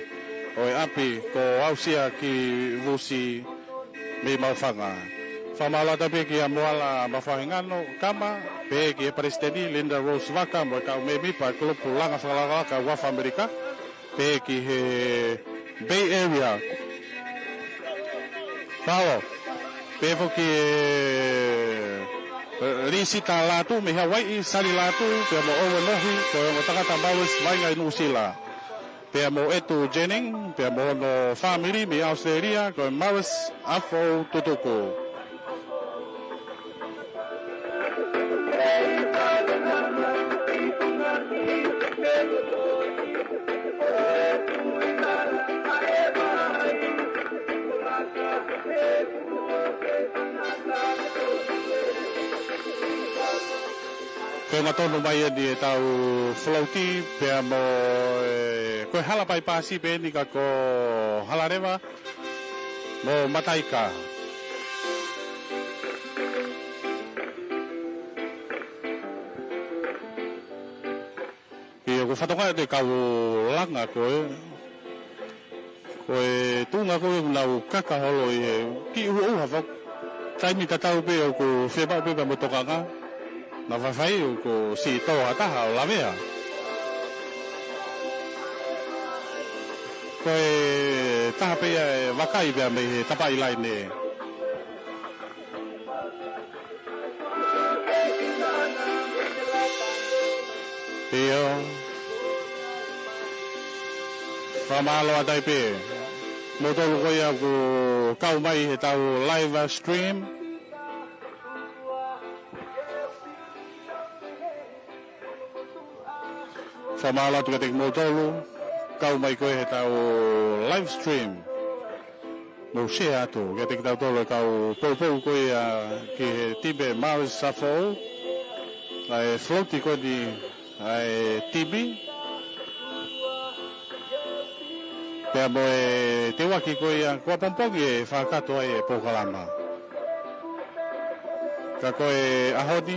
ʻo e ʻapi ko Ausia ki Vusi mei Maufanga. Fakamālō atu pē kia Moala Mafahinga Kama, pehē ki he Palesiteni Linda Rose Vaka mo e kau mēmipa e kulupu langa fakalakalaka Uafa ʻAmelika, pehē ki he Bay Area. Palo, pehē foki e, e, Lisita Latu mei Hawaii, Sali Latu, pea mo Owen Mohi, ko e ongo tangata Maris vaʻinga ʻi Nuʻusila. Pea mo Etu Jennings, pea mo hono fāmili mei Australia, ko e Maris ʻAfoʻou Tutuku. Ko e hangatonu mai eni ʻetau float pea mo e, ko e hala paipasi pē eni ka ko Halaleva mo Mataika. ʻIo, ko e fatongia ʻo e kau langa ko ē, ko e tuʻunga ko ē ʻoku nau kaka holo ʻi he kiʻi ʻuhaʻuha foki. Taimi tatau pē ʻoku fiemaʻu pē pea mo e tokanga. Naʻa faifai ʻoku siʻi tō ha taha ʻo lavea. Ko e taha pē ia ʻe vakai pea mei he tapaʻi laine. ʻIo. Fakamālō atu ai pē kimoutolu ko ia ʻoku kau mai heʻetau live stream. Fakamālō atu kiate kimoutolu kau mai ko ē heʻetau live stream. Mou share atu kiate kitautolu e kau poupou ko ia ki he timi Maris ʻAfoʻou. ʻA e float ko eni ʻa e timi. Pea mo e teuaki ko ia, kuo pongipongi ʻe fakakakato ai e polokalama. Ka ko e ʻaho ni,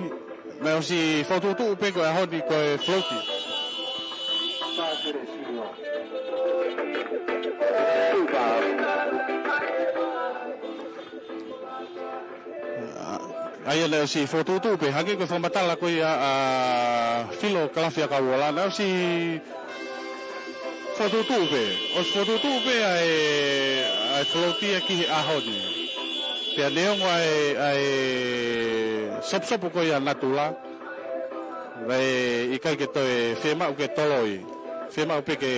naʻe ʻosi fokotuʻutuʻu pē ko e ʻaho ni ko e float. ʻA ia naʻe ʻosi fokotuʻutuʻu pē, hangē ko e fakamatala ko ia ʻa Filo Kalafi ʻAkauola, naʻe ʻosi fokotuʻutuʻu pē. ʻOsi fokotuʻutuʻu pē ʻa e, ʻa e floatie ki he ʻaho ni. Pea neongo ʻa e, ʻa e sopusopu ko ia natula, naʻe ʻikai ke toe fiemaʻu ke toloi. Fiemaʻu pē ke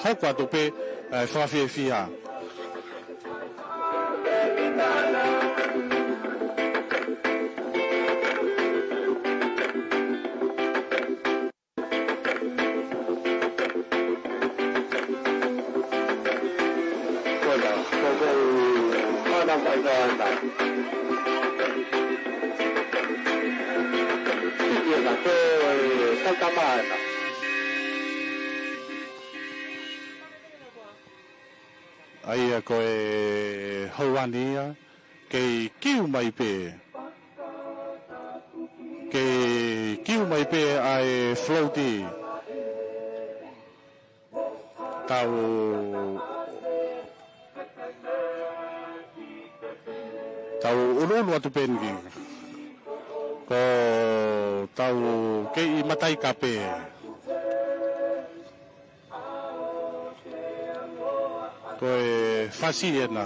hoko atu pē ʻa e fakafiefia. ʻA ia ko e houa ni ia, kei kiu mai pē. Kei kiu mai pē ʻa e floatie. Tau, tau ʻunuʻunu atu pē ni. Ko tau kei ʻi Mataika pē. Ko e fasi ena.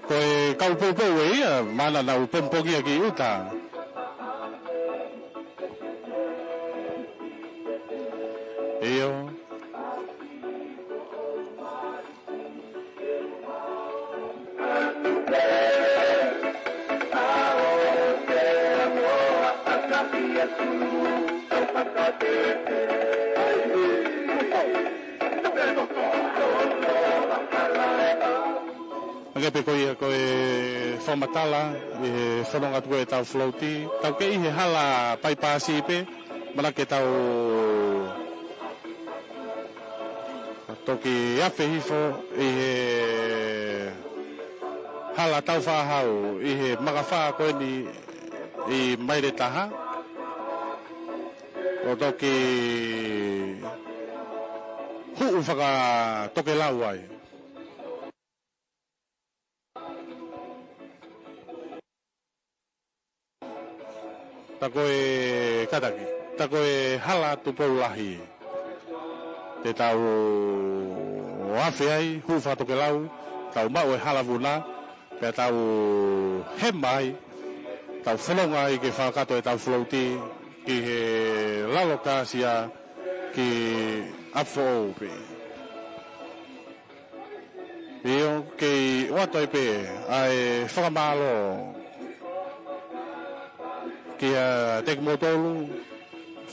Ko e kau poupou ē ia, mana nau pongipongia ki ʻuta. ʻIo. Hangē pē ko ia ko e fakamatala ʻi he fononga atu ko ē ʻetau floatie. Tau kei ʻi he hala paipasi pē, mana ke tau toki afe hifo ʻi he hala tau fāhau ʻi he maka fā ko eni ʻi Maile Taha. ʻO toki huʻu fakatokelau ai. Ta ko e kātaki, ta ko e hala Tupou Lahi. Te tau afe ai, huʻu fakatokelau, tau maʻu e hala vuna, pea tau hema ai, tau fononga ai ke fakakakato ʻetau floatie ki he lalo kāsia ki ʻApifoʻou pē. ʻIo, kei ʻoatu ai pē ʻa e fakamālō kia kimoutolu,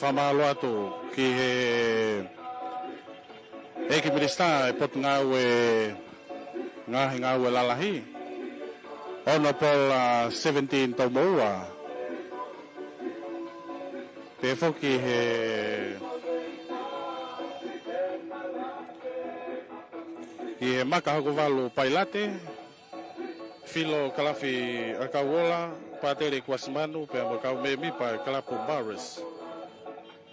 fakamālō atu ki he ʻEiki Minisitā ʻo e Potungāue, Ngaahi Ngāue Lalahi, Honourable, uh, Seventeen Toumoua. Pehē foki he, ki he Maka Hokovalu Pailate, Filo Kalafi ʻAkauola, Pātele Kuasimanu, pea mo e kau mēmipa ʻo e kalapu Marist.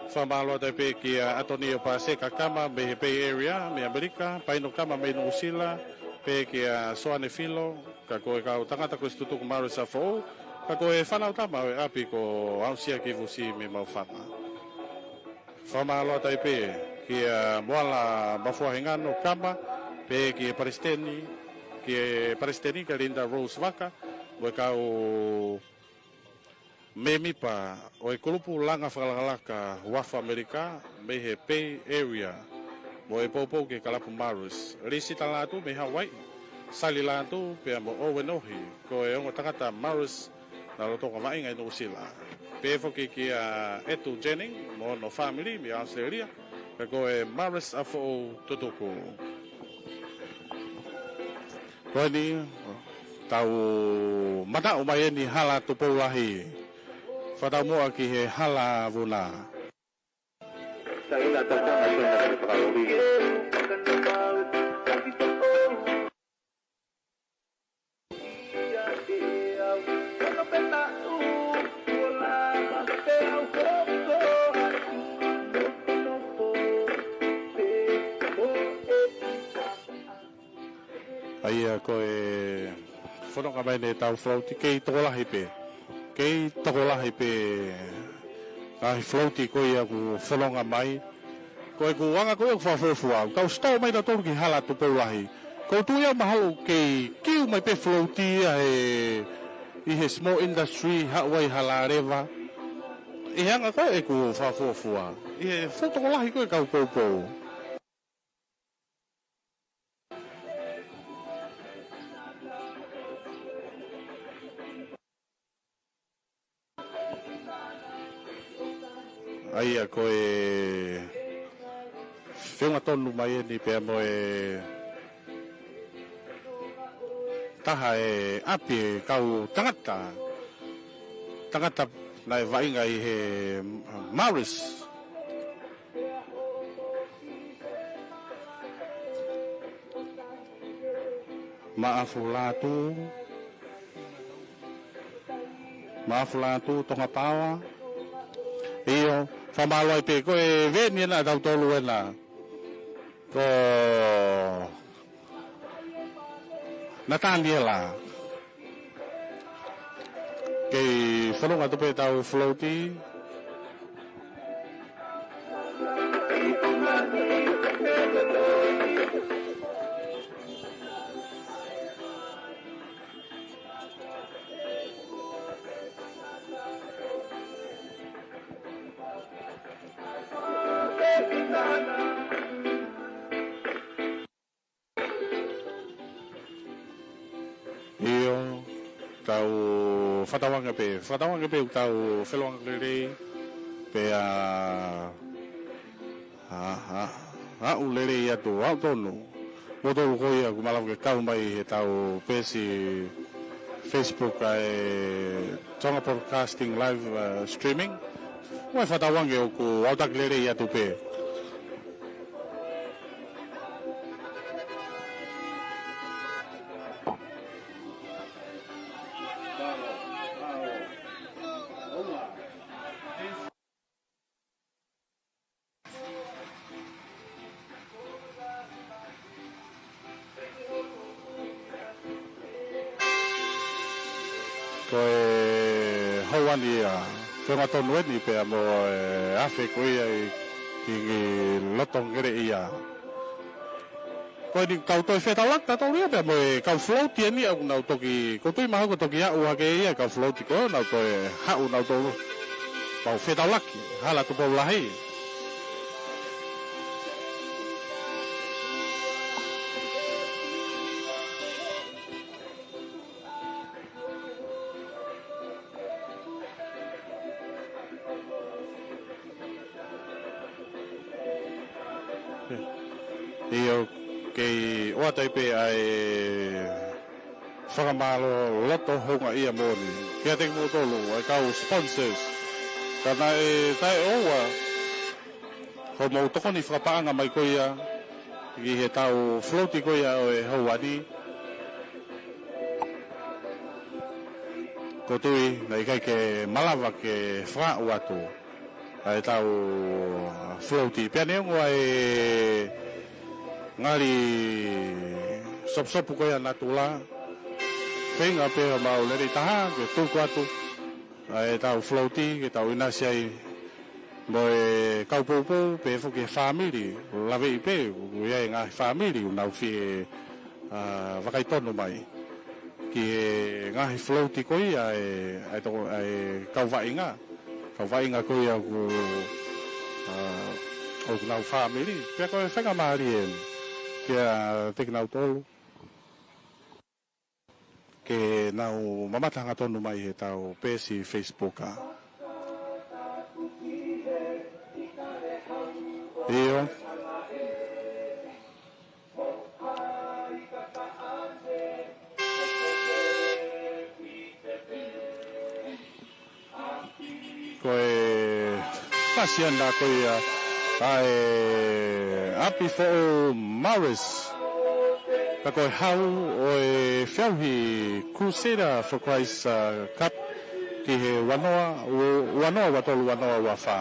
Fakamālō atu ai pē kia ʻAtonio Paseka Kama mei he Bay Area, mei ʻAmelika, Paino Kama mei Nuʻusila, pehē kia Soane Filo, ka ko e kau tangata ko ē ʻosi tutuku Marist ʻApifoʻou, ka ko e fānau tama ʻo e ʻapi ko Ausiaki Vusi mei Maufana. Fakamālō atu ai pē kia Moala Mafuahengano Kama, pehē ki he Palesiteni, ki he Palesiteni kia Linda Rose Vaka, mo e kau mēmipa ʻo e kulupu langa fakalakalaka Huafa ʻAmelika mei he Bay Area, mo e poupou ki he kalapu Marist. Lisita Lātū mei Hawaiʻi, Sali Lātū pea mo Owen Ohi, ko e ongo tangata Marist naʻa nau lolotonga vaʻinga ʻi Nuʻusila. Pehē foki kia ʻEtu Jennings mo hono fāmili mei ʻAositelēlia, pea ko e Marist ʻApifoʻou tutuku. Ko eni, tau manaʻo mai eni hala Tupou Lahi. Fakataumuʻa ki he hala vuna. Ko e fononga mai ʻetau float, kei tokolahi pē. Kei tokolahi pē ngaahi float ko ia ʻoku fononga mai. Ko ʻeku anga ko ia ʻoku fakafuofua. Tau stop mai tautolu ki Hala Tupou Lahi. Ko u tui au mahalo kei kiu mai pē float ia he, ʻi he small industry, haʻu ai hala leva. ʻI he anga ko ē ʻeku fakafuofua. ʻI he fuʻu tokolahi ko ē kau poupou. ʻA ia ko e feʻunga tonu mai eni pea mo e taha e ʻapi e kau tangata. Tangata naʻe vaʻinga ʻi he Morris. Maʻafu Lātū. Maʻafu Lātū, Tonga Power. ʻIo, fakamālō ai pē ko e veni ena tautolu ena. Ko Nataniela. Kei fononga atu pē ʻetau float. ʻIo, tau fakatauange pē, fakatauange pē ʻoku tau feʻiloaki lelei, pea, ʻa, ʻa, aʻu lelei atu, aʻu tonu. Moutolu ko ia ʻoku malava ke kau mai heʻetau peesi Facebook ʻa e Tonga Broadcasting Live, uh, Streaming. Mo e fakatauange ʻoku aʻutaki lelei atu pē. Ko e houa ni ia, feʻunga tonu eni pea mo e afe ko ia ʻi, ʻi loto ngele ia. Ko eni tau toe fetaulaki tautolu ia pea mo e kau float ia ni ʻoku nau toki, ko u tui mahalo kuo toki aʻu hake ia kau float ko ē, nau toe haʻu nau toe mau fetaulaki, Hala Tupou Lahi. ʻIo, kei ʻoatu ai pē ʻa e fakamālō loto houngaʻia moʻoni kiate kimoutolu, ʻa e kau sponsors. Ka naʻe taʻeʻoua hoʻomou tokoni fakapaʻanga mai ko ia ki heʻetau float ko ia ʻo e houa ni. Ko u tui naʻe ʻikai ke malava ke fakaaʻu atu ʻa ʻetau float. Pea neongo ʻa e ngali sopusopu ko ia natula, feinga pē ʻa mau lelei taha ke tuku atu ʻa ʻetau float ke tau ʻinasi ai mo e kau poupou, pehē foki e fāmili, laveʻi pē, ʻoku ʻi ai e ngaahi fāmili ʻoku nau fie, ʻa, vakai tonu mai ki he ngaahi float ko ia ʻa e, ʻa e toko, ʻa e kau vaʻinga, kau vaʻinga ko ia ʻoku, ʻa, ʻoku nau fāmili, pea ko e faingamālie eni kiate kinautolu ke nau mamata hangatonu mai heʻetau peesi Facebook ʻa. ʻIo. Ko e fasiana ko ia ʻa e ʻapi foʻou Morris. Pea ko e hau ʻo e feʻauhi Crusader for Christ, uh, Cup ki he ua noa, u-, ua noa ua tolu, ua noa ua fā.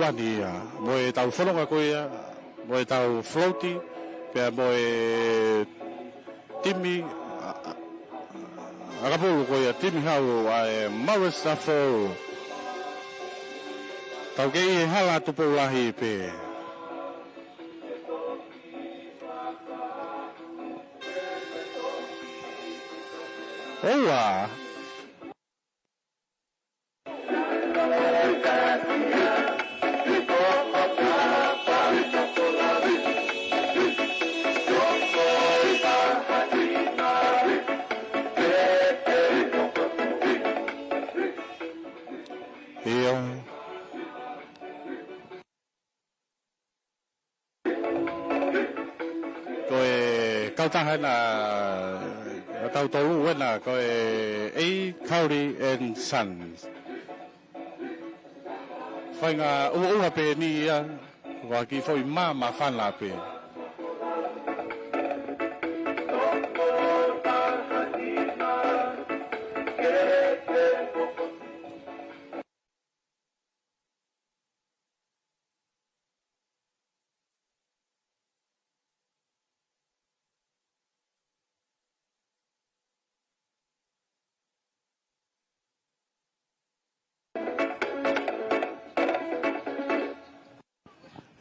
Pani ia, mo ʻetau fononga ko ia, mo ʻetau float, pea mo e timi, ʻa, ʻa, ʻakapulu ko ia, timi hau ʻa e Marist ʻa Foʻou. Tau kei ʻi he hala Tupou Lahi pē. ʻOua. ʻIo. Ko e kautaha ena, ʻa tautolu ena, ko e A Cowley and Sons. Faʻahinga ʻuʻuha pē eni ia, ko e kiʻi foʻi mā māfana pē.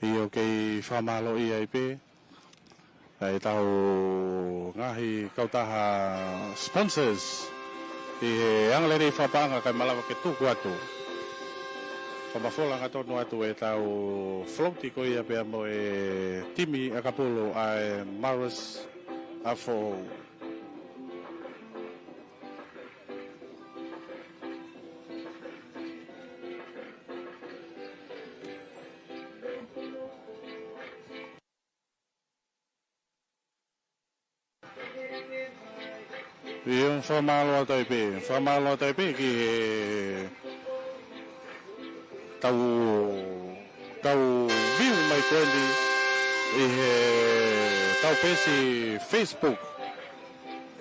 ʻIo, kei fakamālōʻia ai pē ʻa ʻetau ngaahi kautaha sponsors ʻi he angalelei fakapaʻanga kae malava ke tuku atu. Fakamafola hangatonu atu ʻetau float ko ia pea mo e timi ʻakapulu ʻa e Marist ʻa Foʻou. ʻIo, fakamālō atu ai pē, fakamālō atu ai pē ki he tau, tau view mai ko eni ʻi he tau peesi Facebook.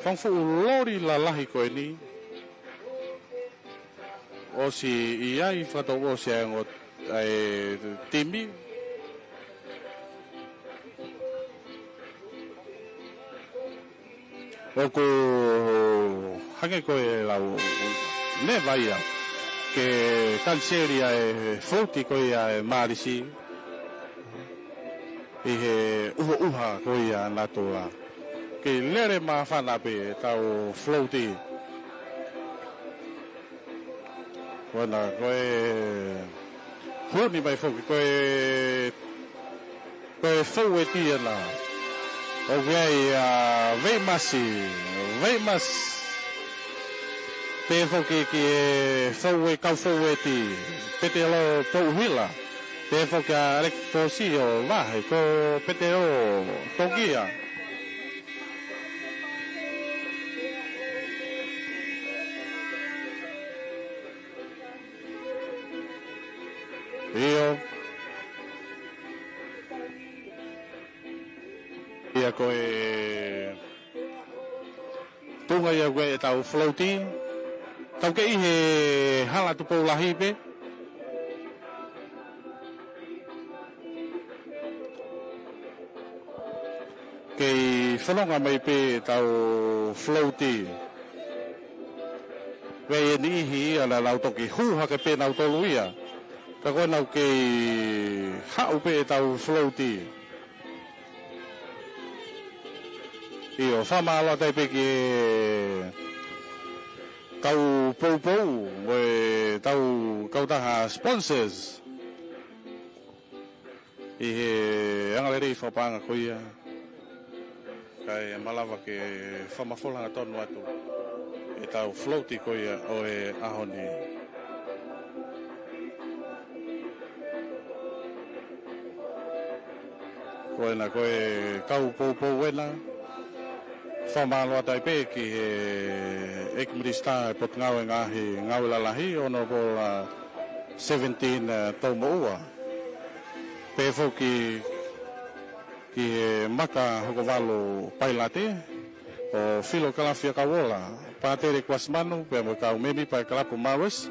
Fanga fuʻu loli lalahi ko eni. ʻOsi ʻi ai fakatau ʻosi ʻa e ongo ʻa e timi. ʻOku hangē ko e lau nevaia ke kaniseli ʻa e float ko ia ʻa e Marist ʻi he ʻuhoʻuha ko ia natula. Kei lele māfana pē ʻetau float. Ko ena, ko e huni mai foki, ko e, ko e foueti ena. ʻOku ʻi ai ʻa Veimasi, Veimasi. Pehē foki ki he foue-, kau foueti, Petelo Touhila. Pehē foki ʻa Alex Fosio Vahe, ko Petelo Tokia. ʻIo. ʻIa ko e tuʻunga ia ko ē ʻetau float. Tau kei ʻi he hala Tupou Lahi pē. Kei fononga mai pē ʻetau float. Pea ʻi he niʻihi ia naʻa nau toki hū hake pē nautolu ia. Ka ko ena ʻoku kei haʻu pē ʻetau float. ʻIo, fakamālō atu ai pē ki he kau poupou, mo ʻetau kautaha sponsors. ʻI he angalelei fakapaʻanga ko ia, kae malava ke fakamafola hangatonu atu ʻetau float ko ia ʻo e ʻaho ni. Ko ena ko e kau poupou ena, fakamālō atu ai pē ki he ʻEiki Minisitā ʻo e Potungāue Ngaahi Ngāue Lalahi, Honourable, uh, Seventeen, uh, Toumoʻua. Pehē foki ki he Maka Hokovalu Pailate, ʻo Filo Kalafia Kauola, Pātele Kuasimanu, pea mo e kau mēmipa ʻo e kalapu Marist,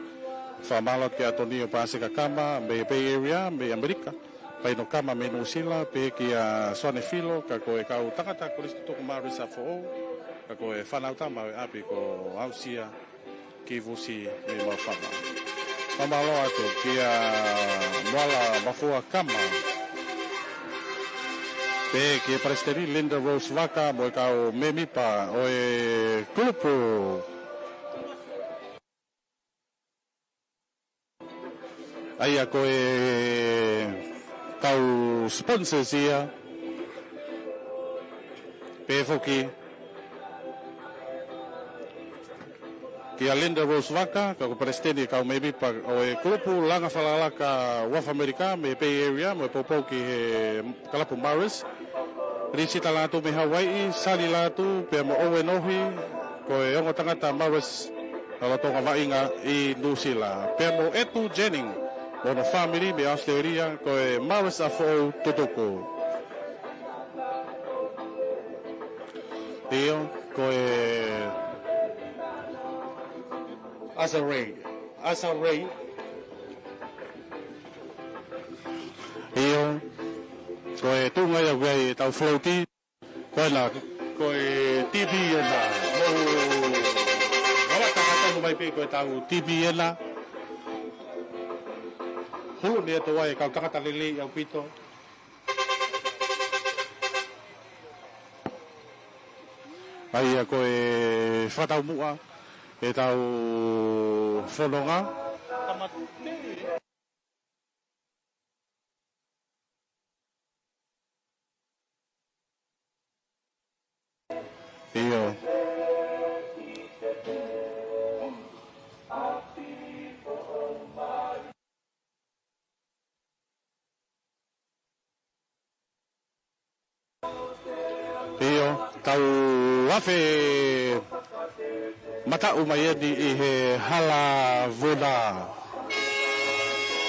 Fakamālō kia Tonio Paseka Kama mei Bay Area, mei ʻAmelika. Paino Kama mei Nuʻusila, pehē kia Soane Filo, ka ko e kau tangata kolisi tutuku Marist ʻa foʻou, ka ko e fānau tama ʻo e ʻapi ko Ausia ki Vusi mei Maufama. Fakamālō atu kia Moala Mafua Kama, pehē kia Palesiteni Linda Rose Vaka mo e kau mēmipa ʻo e kulupu. ʻA ia ko e kau sponsors ia, pehē foki kia Linda Rose Vaka, ka ko e Palesiteni ʻo e kau mēmipa ʻo e kulupu Langa Fakalaka Uafu ʻAmelika mei Bay Area, mo e poupou ki he kalapu Marist. Lisita Lātū mei Hawaiʻi, Sali Lātū, pea mo Owen Ohi, ko e ongo tangata Marist ʻa lolotonga vaʻinga ʻi Nuʻusila. Pea mo Etu Jennings, mo hono fāmili mei ʻAositelēlia, ko e Marist ʻa foʻou tutuku. ʻIo, ko e Asa Ray. Asa Ray. ʻIo, ko e tuʻunga ia ʻoku ʻi ai ʻetau float. Ko ena, ko e TV ena. Mou ʻalu atu ʻo tau mai pē ko ʻetau TV ena. Hulu ni e tō ai e kau tangata lelei ʻaupito. ʻA ia ko e fakataumuʻa ʻetau fononga. ʻIo. ʻIo, tau afe mataʻu mai eni ʻi he Hala Vuna.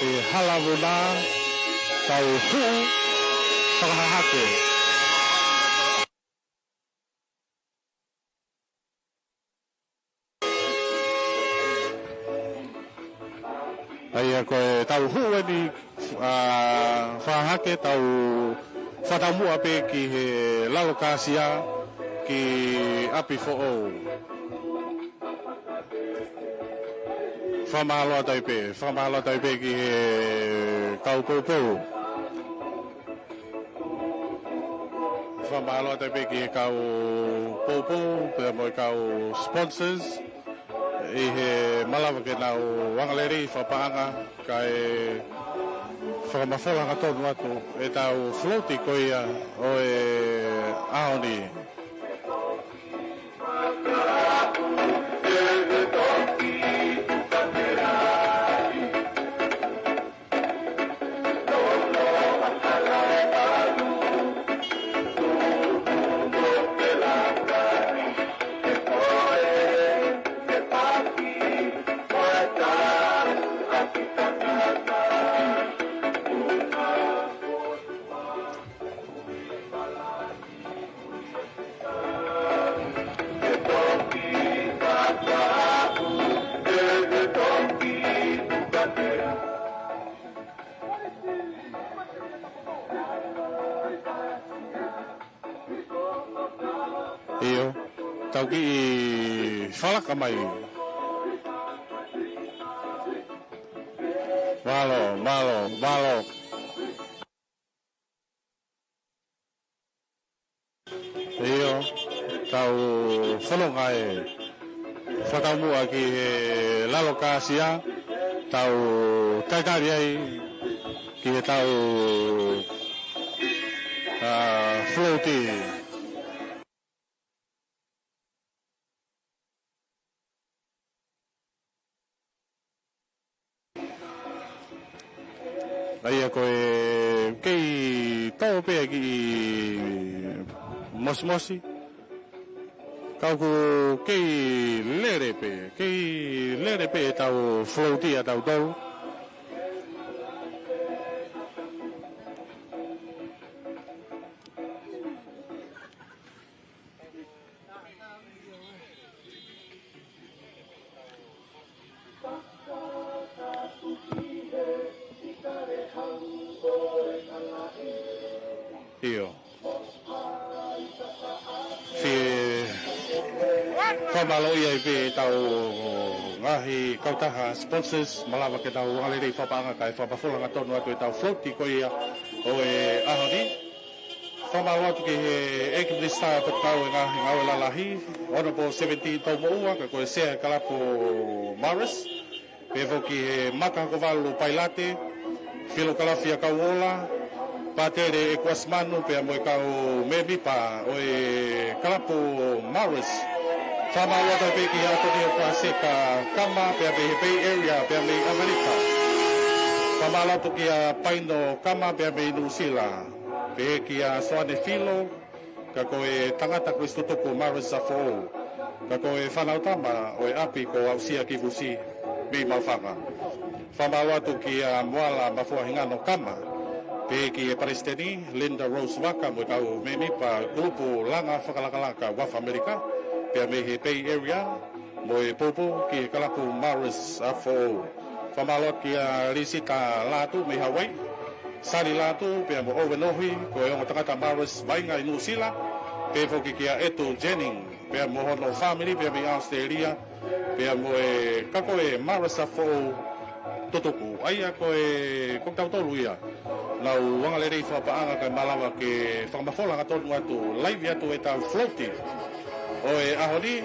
ʻI he Hala Vuna, tau huʻu fakahahake. ʻA ia ko ʻetau huʻu eni, ʻa, fakahahake, tau fakataumuʻa pē ki he lalo kāsia ki ʻapi foʻou. Fakamālō atu ai pē, fakamālō atu ai pē ki he kau poupou. Fakamālō atu ai pē ki he kau poupou, pea mo e kau sponsors, ʻi he malava ke nau angalelei fakapaʻanga, kae fakamafola hangatonu atu ʻetau float ko ia ʻo e ʻaho ni. ʻIo, tau kiʻi falaka mai. Mālō, mālō, mālō. ʻIo, tau fononga e fakataumuʻa ki he lalo kāsia, tau talitali ai ki heʻetau, ʻa, float. ʻA ia ko e kei tō pē kiʻi mosimosi. Ka ʻoku kei lele pē, kei lele pē ʻetau float ʻatautolu. Fakamālō ai pē ʻetau ngaahi kautaha sponsors, malava ke tau angalelei fakapaʻanga kae fakamafola hangatonu atu ʻetau float ko ia ʻo e ʻaho ni. Fakamālō atu ki he ʻEiki Minisitā Potokāue Ngaahi Ngāue Lalahi, Honourable Seventeen Toumoʻua, ka ko e Sea Kalapu Morris, pehē foki ki he Maka Hoko Valu Pailate, Filo Kalafia Kauola, Pātele ʻEkuasi Manu, pea mo e kau mēmipa ʻo e Kalapu Morris. Fakamālō atu pē kia ʻAtonio Paseka Kama, pea mei he Bay Area, pea mei ʻAmelika. Fakamālō atu kia Paino Kama, pea mei Nuʻusila. Pehē kia Soane Filo, ka ko e tangata Kolisi Tutuku Morris Safoʻou, ka ko e fānau tama ʻo e ʻapi ko Ausia Kivusi mei Maʻufanga. Fakamālō atu kia Moala Mafuahingano Kama, pehē ki he Palesiteni, Linda Rose Vaka, mo e kau mēmipa kulupu langa fakalakalaka Uafa ʻAmelika, pea mei he Bay Area, mo e poupou ki he Kalapu Morris Safoʻou. Fakamālō kia Lisita Lātū mei Hawaii, Sali Lātū, pea mo Owen Ohi, ko e ongo tangata Morris vaʻinga ʻi Nuʻusila, pehē foki kia ʻEtu Jennings, pea mo hono fāmili, pea mei ʻAositelēlia, pea mo e kakai ʻo e Morris Safoʻou Tutuku. ʻA ia ko e, ko kitautolu ia. Nau angalelei fakapaʻanga kae malava ke fakamafola hangatonu atu, laivi atu ʻetau float ʻo e ʻaho ni,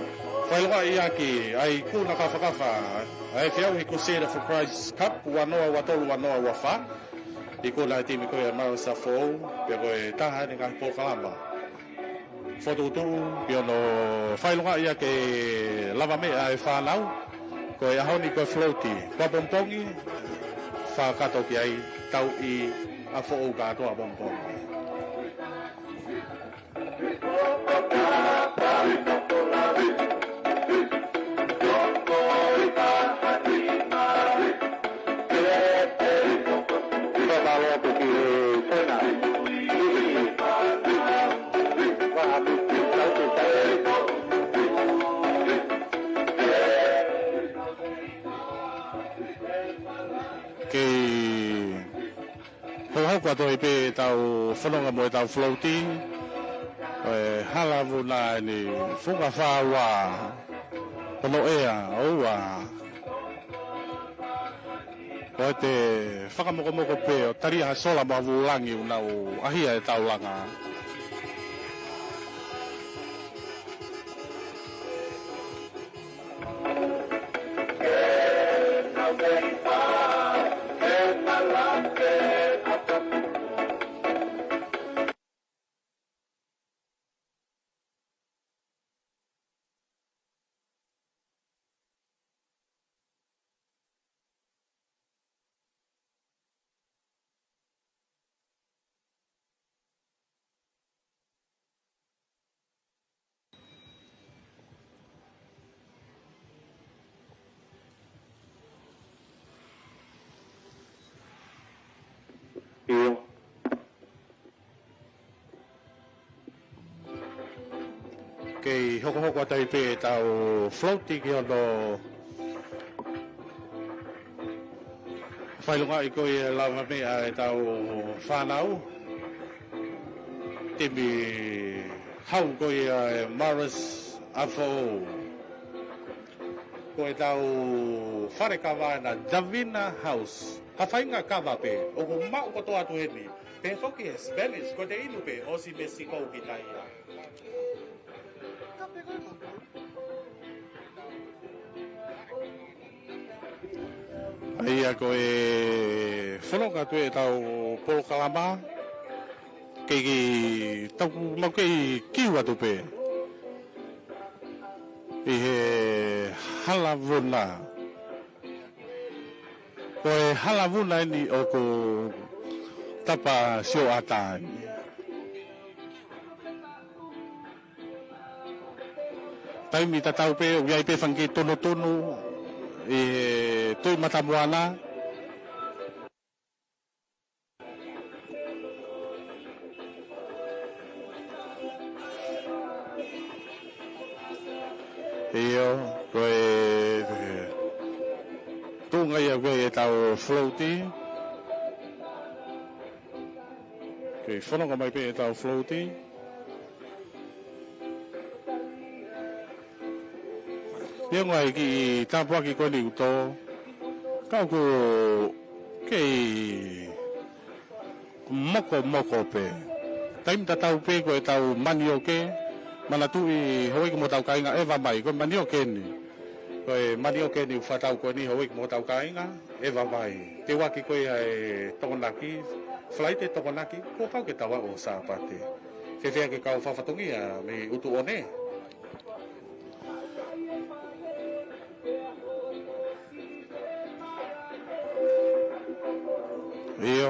fakaʻilongaʻi ʻaki ʻa e ikuna kafakafa ʻa e feʻauhi Crusader for Christ Cup ua noa ua tolu ua noa ua fā. Ikuna ʻa e timi ko ia Morris Safoʻou, pea ko e taha ʻeni ngaahi polokalama fokotuʻutuʻu, pea ʻoku fakaʻilongaʻi ʻaki e lavameʻa ʻa e fānau, ko e ʻaho ni ko e float, ko ʻapongipongi, fakakātoa ki ai, tauʻi ʻa Foʻou kātoa ʻapongipongi. Kei hokohoko atu ai pē ʻetau fononga mo ʻetau float, ʻo e hala vuna ʻeni, Funga Fāua, hono ʻea ʻoua. Ko e te fakamokomoko pē ʻo tali ʻa e sola mo e vūlangi ʻoku nau ʻahia ʻetau langa. ʻIo. Kei hokohoko atu ai pē ʻetau float ki hono fakaʻilongaʻi ko ia e lavameʻa ʻetau fānau. Timi hau ko ia ʻa e Morris Safoʻou. Ko ʻetau fale kava ʻena Davina House. Ha faʻahinga kava pē ʻoku maʻu kotoa atu heni. Pehē foki he Spanish, ko e te inu pē ʻosi mesikou kita ia. ʻA ia ko e fononga atu ʻetau polokalama, kei, kei tau mau kei kiu atu pē ʻi he hala vuna. Ko e hala vuna ʻeni ʻoku tapa sioʻata ai. Taimi tatau pē, ʻoku ʻi ai pē fanga kiʻi tonutonu ʻi he Tuʻi Matamoana. ʻIo, ko e tuʻunga ia ko ē ʻetau float. Kei fononga mai pē ʻetau float. Neongo ʻa e kiʻi tāpuaki ko eni ʻoku tō, ka ʻoku kei mokomoko pē. Taimi tatau pē ko ʻetau manioke, manatuʻi houʻeiki mo hotau kāinga, ʻeva mai, ko e manioke eni. Ko e manioke eni ʻoku fakatau ko eni, houʻeiki mo hotau kāinga, ʻeva mai. Teuaki ko ia ʻe Tokonaki, Falaite Tokonaki, kuo pau ke tau aʻu ʻo Sāpate. Fēfē ʻa e kau fakafatongia mei ʻUtuʻone? ʻIo.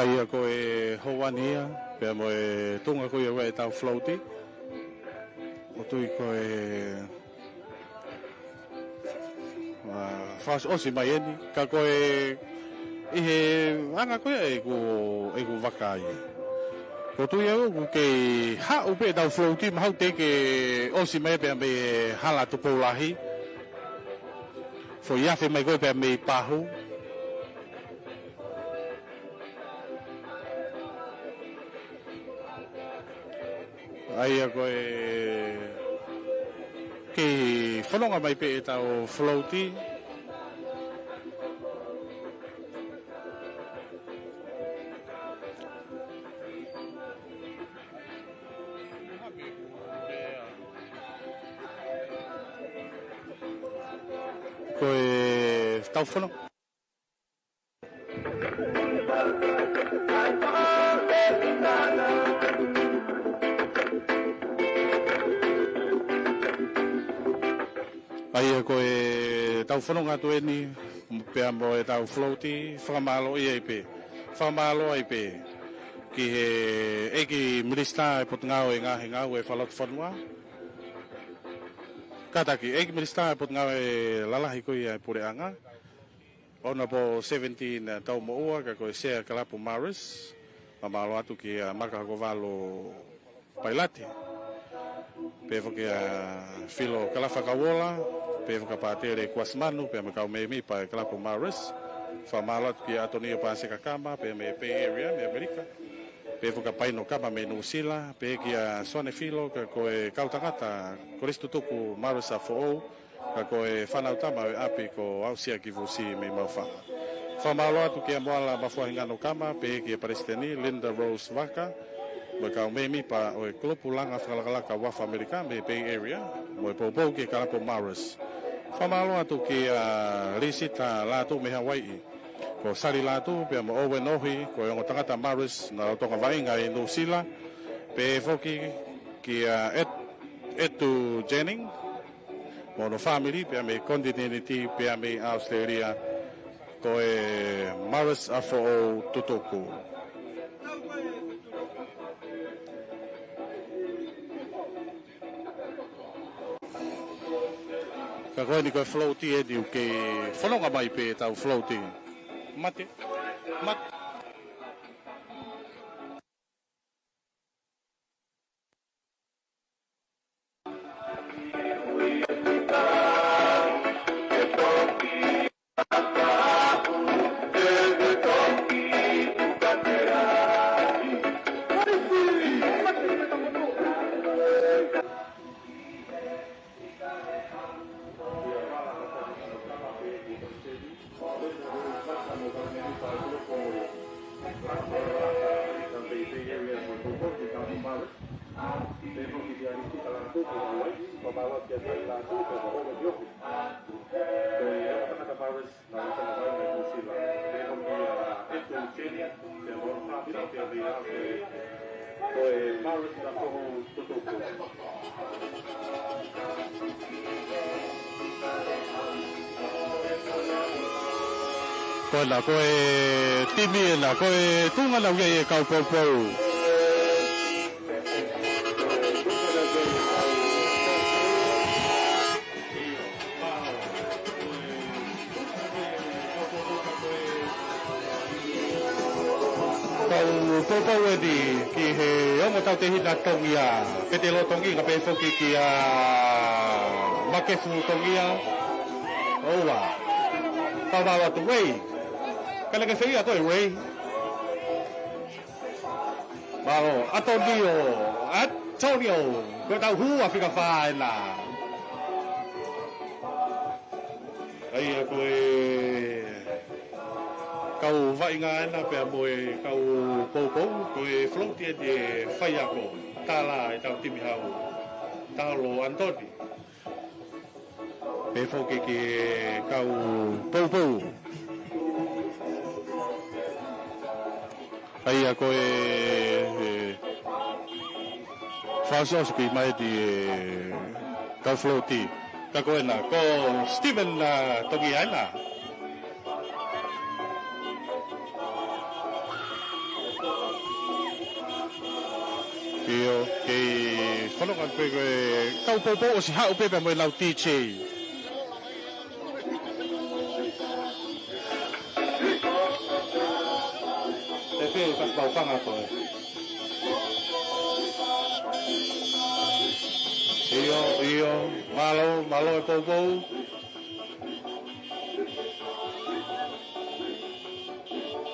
ʻA ia ko e houa ni ia, pea mo e tuʻunga ko ia ʻetau float. ʻOku ou tui ko e ʻa, fakaʻosi mai eni, ka ko e ʻi he anga ko ia ʻeku, ʻeku vaka ia. ʻOku ou tui au ʻoku kei haʻu pē ʻetau float, mahalo te ke ʻosi mai pē mei he hala Tupou Lahi. Foʻi afe mai ko ē pē mei Pahu. ʻA ia ko e kei fononga mai pē ʻetau float. Ko ʻetau fononga. ʻA ia ko ʻetau fononga atu eni, pea mo ʻetau float, fakamālō ai pē. Fakamālō ai pē ki he ʻEiki Minisitā ʻo e Potungāue Ngaahi Ngāue Fakalotofonua. Kātaki, ʻEiki Minisitā ʻo e Potungāue Lalahi ko ia ʻo e Puleʻanga. Honourable Seventeen, uh, Taumoʻua, ka ko e Sea Kalapu Marist, fakamālō atu kia Maka Hokovalu Pailate. Pehē foki kia Filo Kalafa Kauola, pehē foki kia Pātele Kuasimanu, pea mo e kau mēmipa ʻo e Kalapu Marist. Fakamālō atu kia ʻAtonio Paseka Kama, pea mei Bay Area, mei ʻAmelika. Pehē foki kia Paino Kama mei Nuʻusila, pehē kia Soane Filo, ka ko e kau tangata Kolisi Tutuku Marist ʻa Foʻou, ka ko e fānau tama ʻo e ʻapi ko Ausia ki Vusi mei Maufaʻa. Fakamālō atu kia Moala Mafuahingano Kama, pehē kia Palesiteni Linda Rose Vaka, mo e kau mēmipa ʻo e kulupu langa fakalakalaka Uafu ʻAmelika mei Bay Area, mo e poupou ki he Kalapu Marist. Fakamālō atu kia Lisita Lātū mei Hawaiʻi, ko Sali Lātū, pea mo Owen Ohi, ko e ongo tangata Marist naʻa nau toka vaʻinga ʻi Nuʻusila, pehē foki kia ʻEtu Jennings, mo hono fāmili, pea mei he konitinēniti, pea mei ʻAositelēlia, ko e Marist ʻa Foʻou Tutuku. Ka ko eni ko e float eni ʻoku kei fononga mai pē ʻetau float. Mate, mate. Ko ena, ko e timi ena, ko e tuʻunga ʻena ʻoku ʻi ai e kau poupou. Kau poupou eni ki he ongo tautehina Tongia, Pete Lotongi, kae pehē foki kia Makefu Tongia. ʻOua. Kau vao atu, Wei. Ka leke feia koe, Wei. Mālō, Antonio, Antonio, ko e tau hū ʻa fika fā ena. ʻA ia ko e kau vaʻinga ena pea mo e kau poupou, ko e float eni ʻe faiako, tala ʻetau timi hau, talo Antoni. Pehē foki ki he kau poupou. ʻA ia ko e, e, fakaʻosiʻosi mai eni e kau float. Ka ko ena, ko Steven, a, Tongia ena. ʻIo, kei fanongo pē ko e kau poupou ʻosi haʻu pē pea mo e lau D J. E pē, kasi pau fanga koe. ʻIo, ʻio, mālō, mālō e poupou.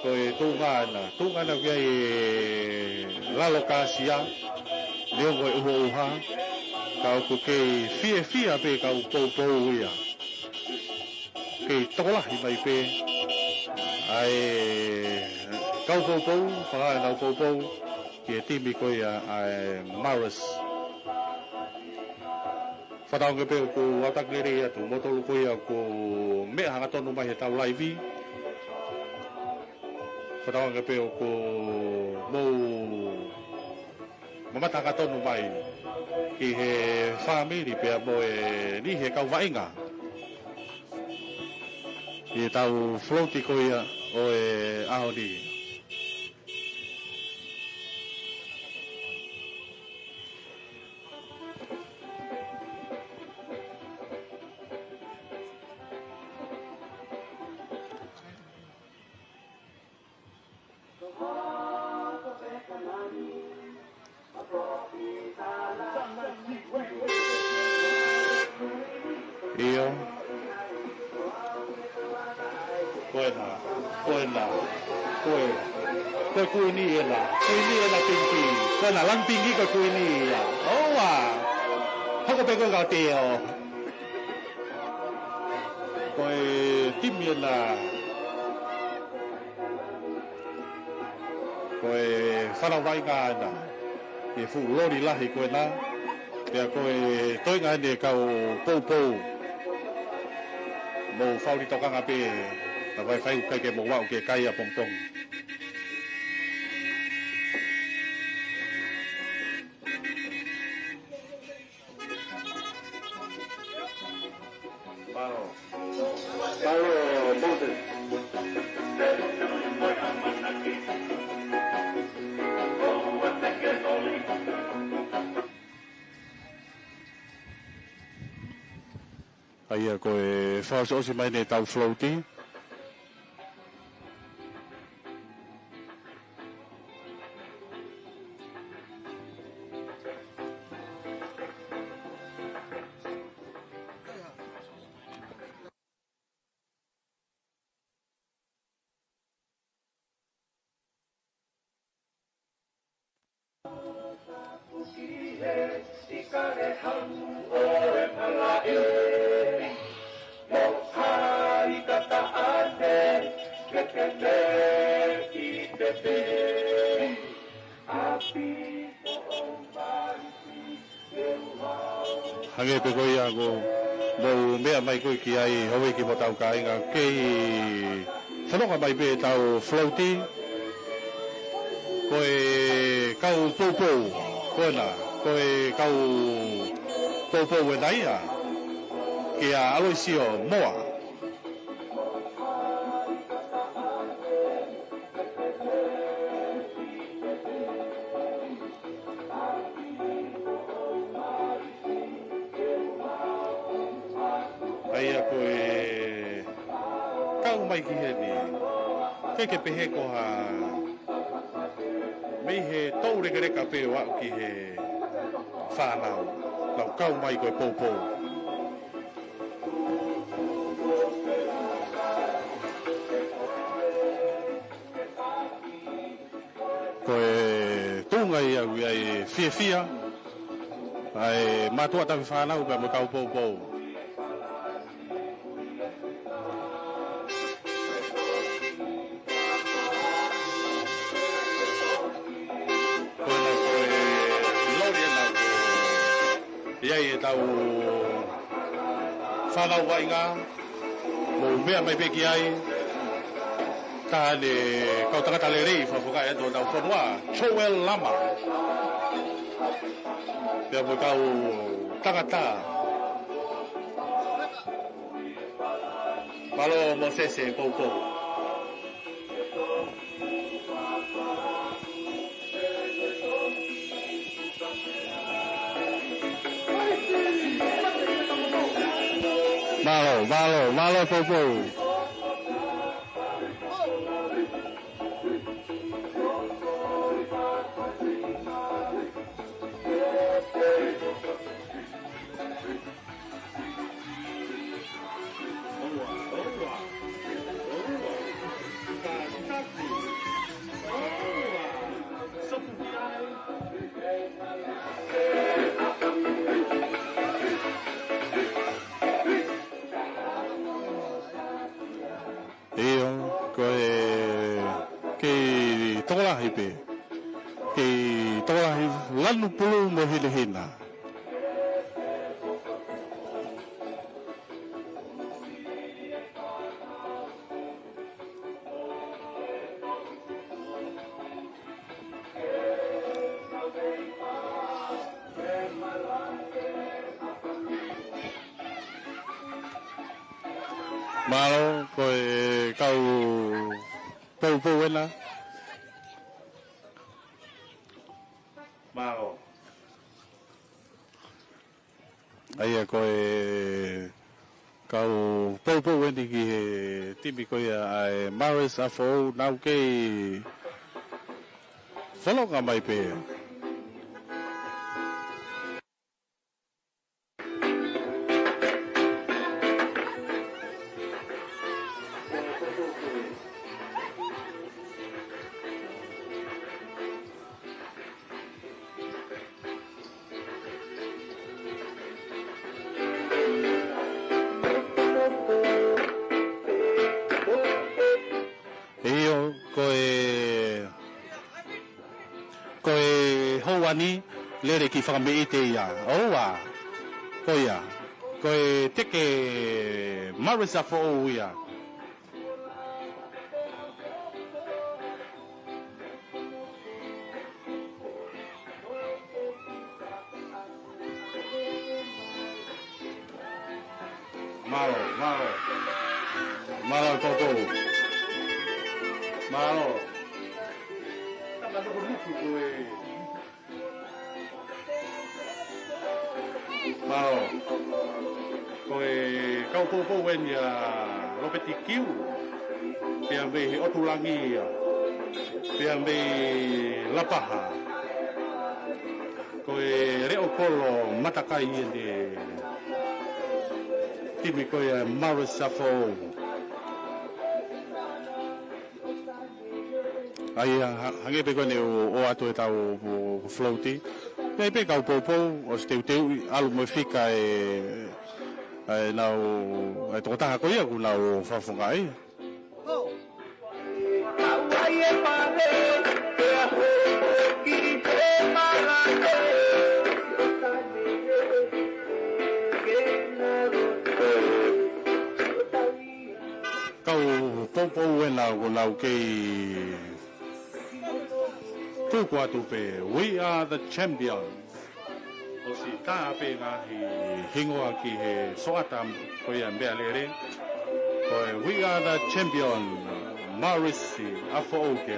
Ko e tuʻunga ena, tuʻunga ena ʻoku ʻi ai e lalo kāsia, neongo e ʻuhoʻuha, ka ʻoku kei fiefia pē kau poupou ia. Kei tokolahi mai pē ʻa e kau poupou, fakahā ʻenau poupou ki he timi ko ia ʻa e Marist. Fakatauange pē ʻoku ʻautaki lelei atu, moutolu ko ia ʻoku meʻa hangatonu mai he tau laivi. Fakatauange pē ʻoku mou mamata hangatonu mai ki he fāmili pea mo e niʻihi he kau vaʻinga ʻi he tau float ko ia ʻo e ʻaho ni. ʻIo. Ko ena, ko ena, ko e, ko e kuini ena, kuini ena pinki. Ko ena, langi pinki ko e kuini ia. ʻOua. Hoko pē ko e kau teo. Ko e timi ena. Ko e fānau vaʻinga ena. ʻI he fuʻu loli lahi ko ena. Pea ko e toenga eni e kau poupou. Mou faʻu tokanga pē, ka vaivai ʻoku ʻikai ke mou aʻu ki he kai ʻapongipongi. Mālō. Mālō, Moses. ʻA ia ko e fakaʻosiʻosi mai eni e tau float. Hangē pē ko ia ko e mou meʻa mai ko ē ki ai, houʻeiki mo hotau kāinga, kei fononga mai pē ʻetau float. Ko e kau poupou ko ena, ko e kau poupou ena ia, kia ʻAloisio Moa. ʻA ia ko e kau mai ki heni, ʻikai ke pehē ko ha, mei he toulekeleka pē ʻo aʻu ki he fānau, nau kau mai ko e poupou. Ko e tuʻunga ia ʻoku ʻi ai e fiefia ʻa e mātuʻa tauhi fānau pea mo e kau poupou. Ko e, ko e loli ena ʻoku ʻi ai ʻetau fānau vaʻinga, mou meʻa mai pē ki ai. Taha eni e kau tangata lelei fakafofongaʻi atu ʻetau fonua, Joel Lama. Pea mo e kau tangata. Mālō Mōsese poupou. Mālō, mālō, mālō poupou. ʻIo, ko e kei tokolahi pē. Kei tokolahi lanu pulu mo hinehina. Mālō, ko e kau poupou ena. Mālō. ʻA ia ko e kau poupou eni ki he timi ko ia ʻa e Marist ʻa Foʻou, nau kei fononga mai pē. ʻIo, ko e, ko e houa ni, lele ki Fakameʻite ia. ʻOua, ko ia, ko e teke Marist ʻa Foʻou ia. Mālō, mālō. Mālō koutou. Mālō. Mālō. Ko e kau poupou eni ʻa Lopeti Kiu, pea mei he ʻOtulangi ia, pea mei Lapaha. Ko e Leʻo Kolo Matakai eni e timi ko ia Marist ʻa Foʻou. ʻA ia, ha-, hangē pē ko eni ʻoku ʻoatu ʻetau float. ʻI ai pē kau poupou, ʻosi teuteuʻi, ʻalu mo e fika e, ʻa e nau, ʻa e tokotaha ko ia ʻoku nau fakafofongaʻi. Kau poupou ena ʻoku nau kei tuku atu pē, "We are the champions." ʻOsi tā pē ngaahi hingoa ki he soata ko ia meʻa lele. Ko e "We are the champion," Maurice Afoʻou ke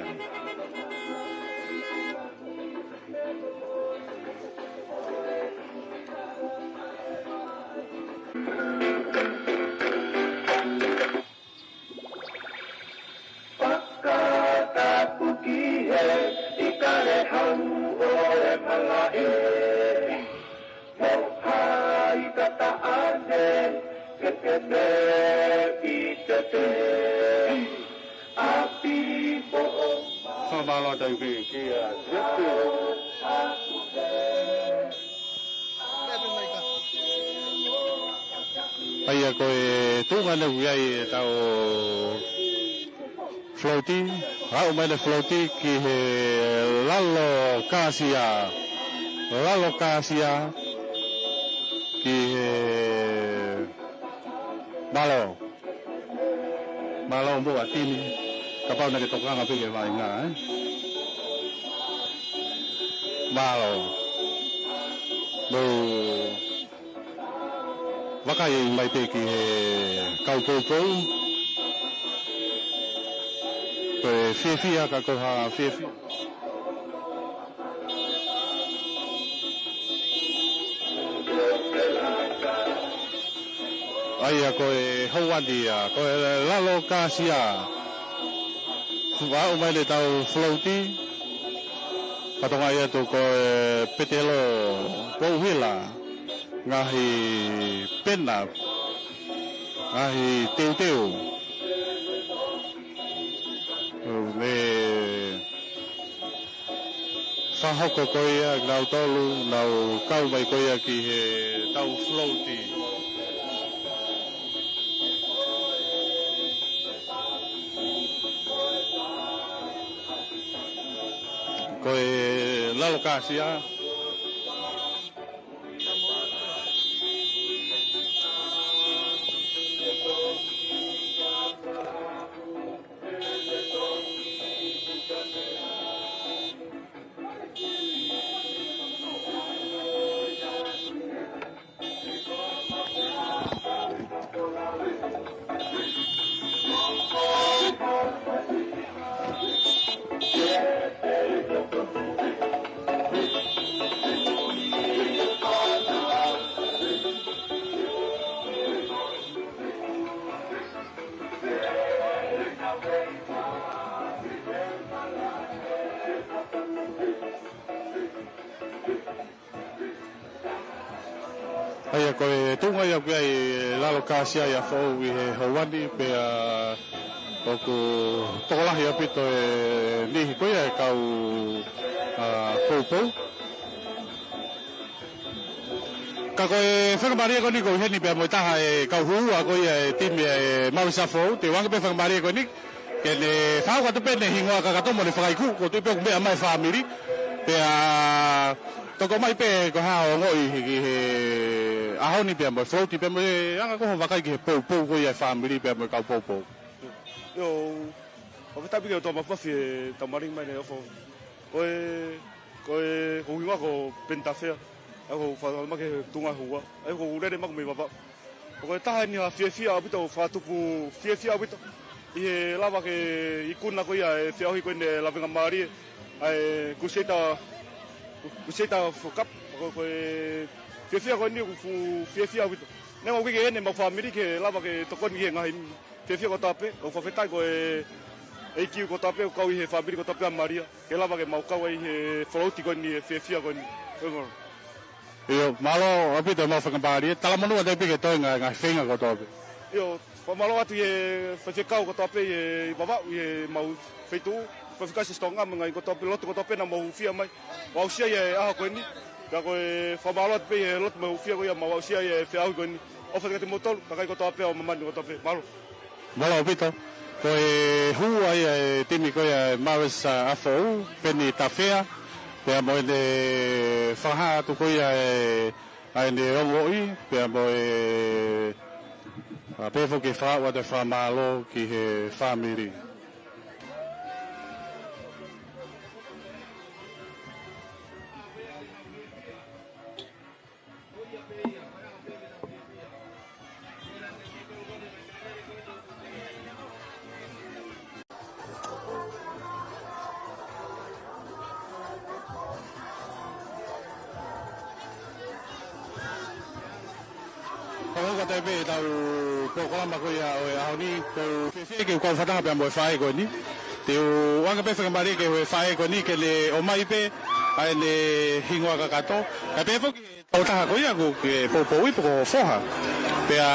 Fakatapu ki he ʻIkale Hau ʻo e Malaʻe. Mo hai tataʻane, ke te me ʻi te te. ʻApi poʻo. Fakamālō atu ki, ki, uh, Jeffrey. ʻA ia ko e tuʻunga ʻoku ʻi ai ʻetau float, aʻu mai ʻene float ki he lalo kāsia, lalo kāsia, ki he mālō. Mālō mo e timi, kapau naʻa ke tokanga pē ki he vaʻinga, ē? Mālō. Mou vakai mai pē ki he kau poupou. Ko e fiefia ka ko ha fiefia. ʻA ia ko e houani ia, ko e lalo kāsia. Aʻu mai ʻetau float. Fatongia atu ko e petelo, pouhila, ngaahi pena, ngaahi teuteu. ʻO ne fakahoko ko ia, nau tolu, nau kau mai ko ia ki heʻetau float. Ko e lalo kāsia. ʻA ia ko e tuʻunga ia ʻoku ʻi ai e lalo kāsia ia Afoʻou ʻi he houani pea ʻoku tokolahi ʻaupito e niʻihi ko ia e kau, ā, poupou. Ka ko e faingamālie ko eni ʻoku ʻi heni pea mo e taha e kau hū ʻa ko ia e timi e Maurice Afoʻou, te u ʻoange pē faingamālie ko eni ke ne fakahoko atu pē ʻene hingoa kakato mo ʻene fakaiku, ko e tuʻi pē ʻoku meʻa mai e fāmili. Pea toko mai pē ko e hā hoʻo ongoʻi he, he ʻaho ni pea mo e float pea mo e anga ko hoʻo vakai ki he poupou ko ia e fāmili pea mo e kau poupou. ʻIo, ʻoku fakafetaʻi pē ki he ʻOtua Mafimafi e tau malingi mai ʻene ʻofa. Ko e, ko e, ko hoku hingoa ko Peni Tafea. ʻA ia ʻoku ou fakamālō ki he tuʻunga hua. ʻA ia ʻoku ou lele maʻu mei Vavaʻu. Ko e taha eni ha fiefia ʻaupito, fakatupu fiefia ʻaupito. ʻI he lava ke ikuna ko ia e feʻauhi ko eni e lavengamālie ʻa e Crusader, Crusader Cup. Ko, ko e fiefia ko eni ʻoku fuʻu fiefia ʻaupito. Neongo ʻoku ʻikai ke ʻi heni ʻemau fāmili ke lava ke tokoni ki he ngaahi fiefia kotoa pē, ʻoku fakafetaʻi ko e ʻEiki kotoa pē ʻoku kau ʻi he fāmili kotoa pē ʻa Malia, ke lava ke mau kau ai he float ko eni, he fiefia ko eni. ʻIo, mālō ʻaupito ʻemau fakamālō, talamonū atu pē ki he toenga e ngaahi feinga kotoa pē. ʻIo, fakamālō atu ʻi he faifekau kotoa pē ʻi he ʻi Vavaʻu, ʻi heʻemau feituʻu, faifekau Siaosi Tonga mo e ngaahi kotoa pē, lotu kotoa pē naʻa mau hūfia mai ʻo aʻusia ʻa e ʻaho ko eni. Pea ko e fakamālō atu pē ʻi he lotu mo e hūfia ko ia mau aʻusia ʻa e feʻauhi ko eni. ʻOfa atu kiate kimoutolu, kakai kotoa pē ʻo māmani kotoa pē. Mālō. Mālō ʻaupito. Ko e hū ia e timi ko ia Maris, ā, Afoʻou, Peni Tafea, pea mo ʻene fakahā atu ko ia e, ʻa ʻene ongoʻi, pea mo e, ā, pehē foki ke fakahā atu e fakamālō ki he fāmili. Pea ko e taimi pē ʻetau polokalama ko ia ʻo e ʻaho ni, ʻoku ou fiefia ke u kau fakataha pea mo e faʻē ko eni. Te u ʻoange pē faingamālie ki he faʻē ko eni ke ne ʻomai pē ʻa ʻene hingoa kakato. Kae pehē foki ki he tokotaha ko ia ʻoku ke poupouʻi pe ko ho foha. Pea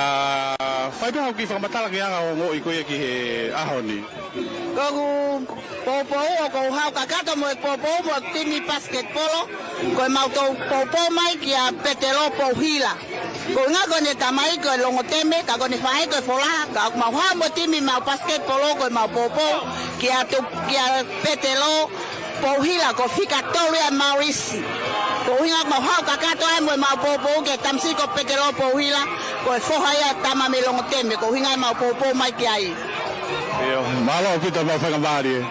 fai pē haʻo kiʻi fakamatala ki he anga hoʻo ongoʻi ko ia ki he ʻaho ni. Ko ʻeku poupou ʻoku ou haʻu kakato mo e poupou mo e timi pasiketipolo. Ko ʻemau toe poupou mai kia Petelo Pouhila. Ko e ʻuhinga ko ʻene tamai ko e Longoteme, ka ko ʻene faʻē ko e Folaha, ka ʻoku mau haʻu mo e timi ʻemau pasiketipolo ko ʻemau poupou kia Tu-, kia Petelo Pouhila, ko e fika tolu ia ʻa Marisi. Ko e ʻuhinga ʻoku mau haʻu kakato ai mo ʻemau poupou ki he tamasiʻi ko Petelo Pouhila, ko e foha ia ʻo e tama mei Longoteme, ko e ʻuhinga ʻemau poupou mai ki ai. ʻIo, mālō ʻaupito, mau faingamālie.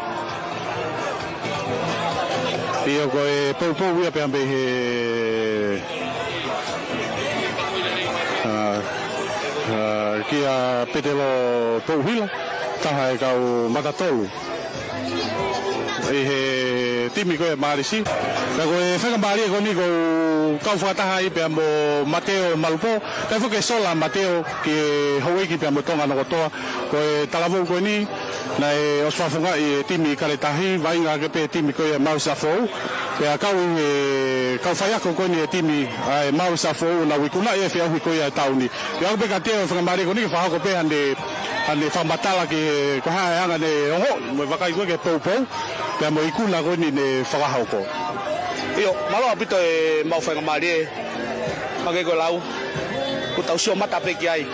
ʻIo, ko e poupou ia pea mei he, ā, ā, kia Petelo Pouhila, taha e kau matatolu ʻi he timi ko ia ʻa Marisi. Ka ko e faingamālie ko eni ʻoku ou kau fakataha ai pea mo Mateo Malupō, kae foki Sola Mateo ki he houʻeiki pea mo Tonga nokotoa. Ko e talavou ko eni, naʻe ʻosi fakafofongaʻi e timi ʻi Kaletahi, vaʻinga hake pē timi ko ia ʻa Marisi Afoʻou. Pea kau ʻi he kau faiako ko eni e timi ʻa e Marisi Afoʻou, naʻa nau ikunaʻi e feʻauhi ko ia ʻa e taʻu ni. Pea ʻoku pehē kiate au e faingamālie ko eni ke fakahoko pē haʻane, haʻane fakamatala ki he ko e hā e anga ʻene ongoʻi mo e vakai ko ē ki he poupou, pea mo e ikuna ko eni ne fakahoko. ʻIo, mālō ʻaupito ʻemau faingamālie, makehe ko e lau, ʻoku tau sio mata pē ki ai.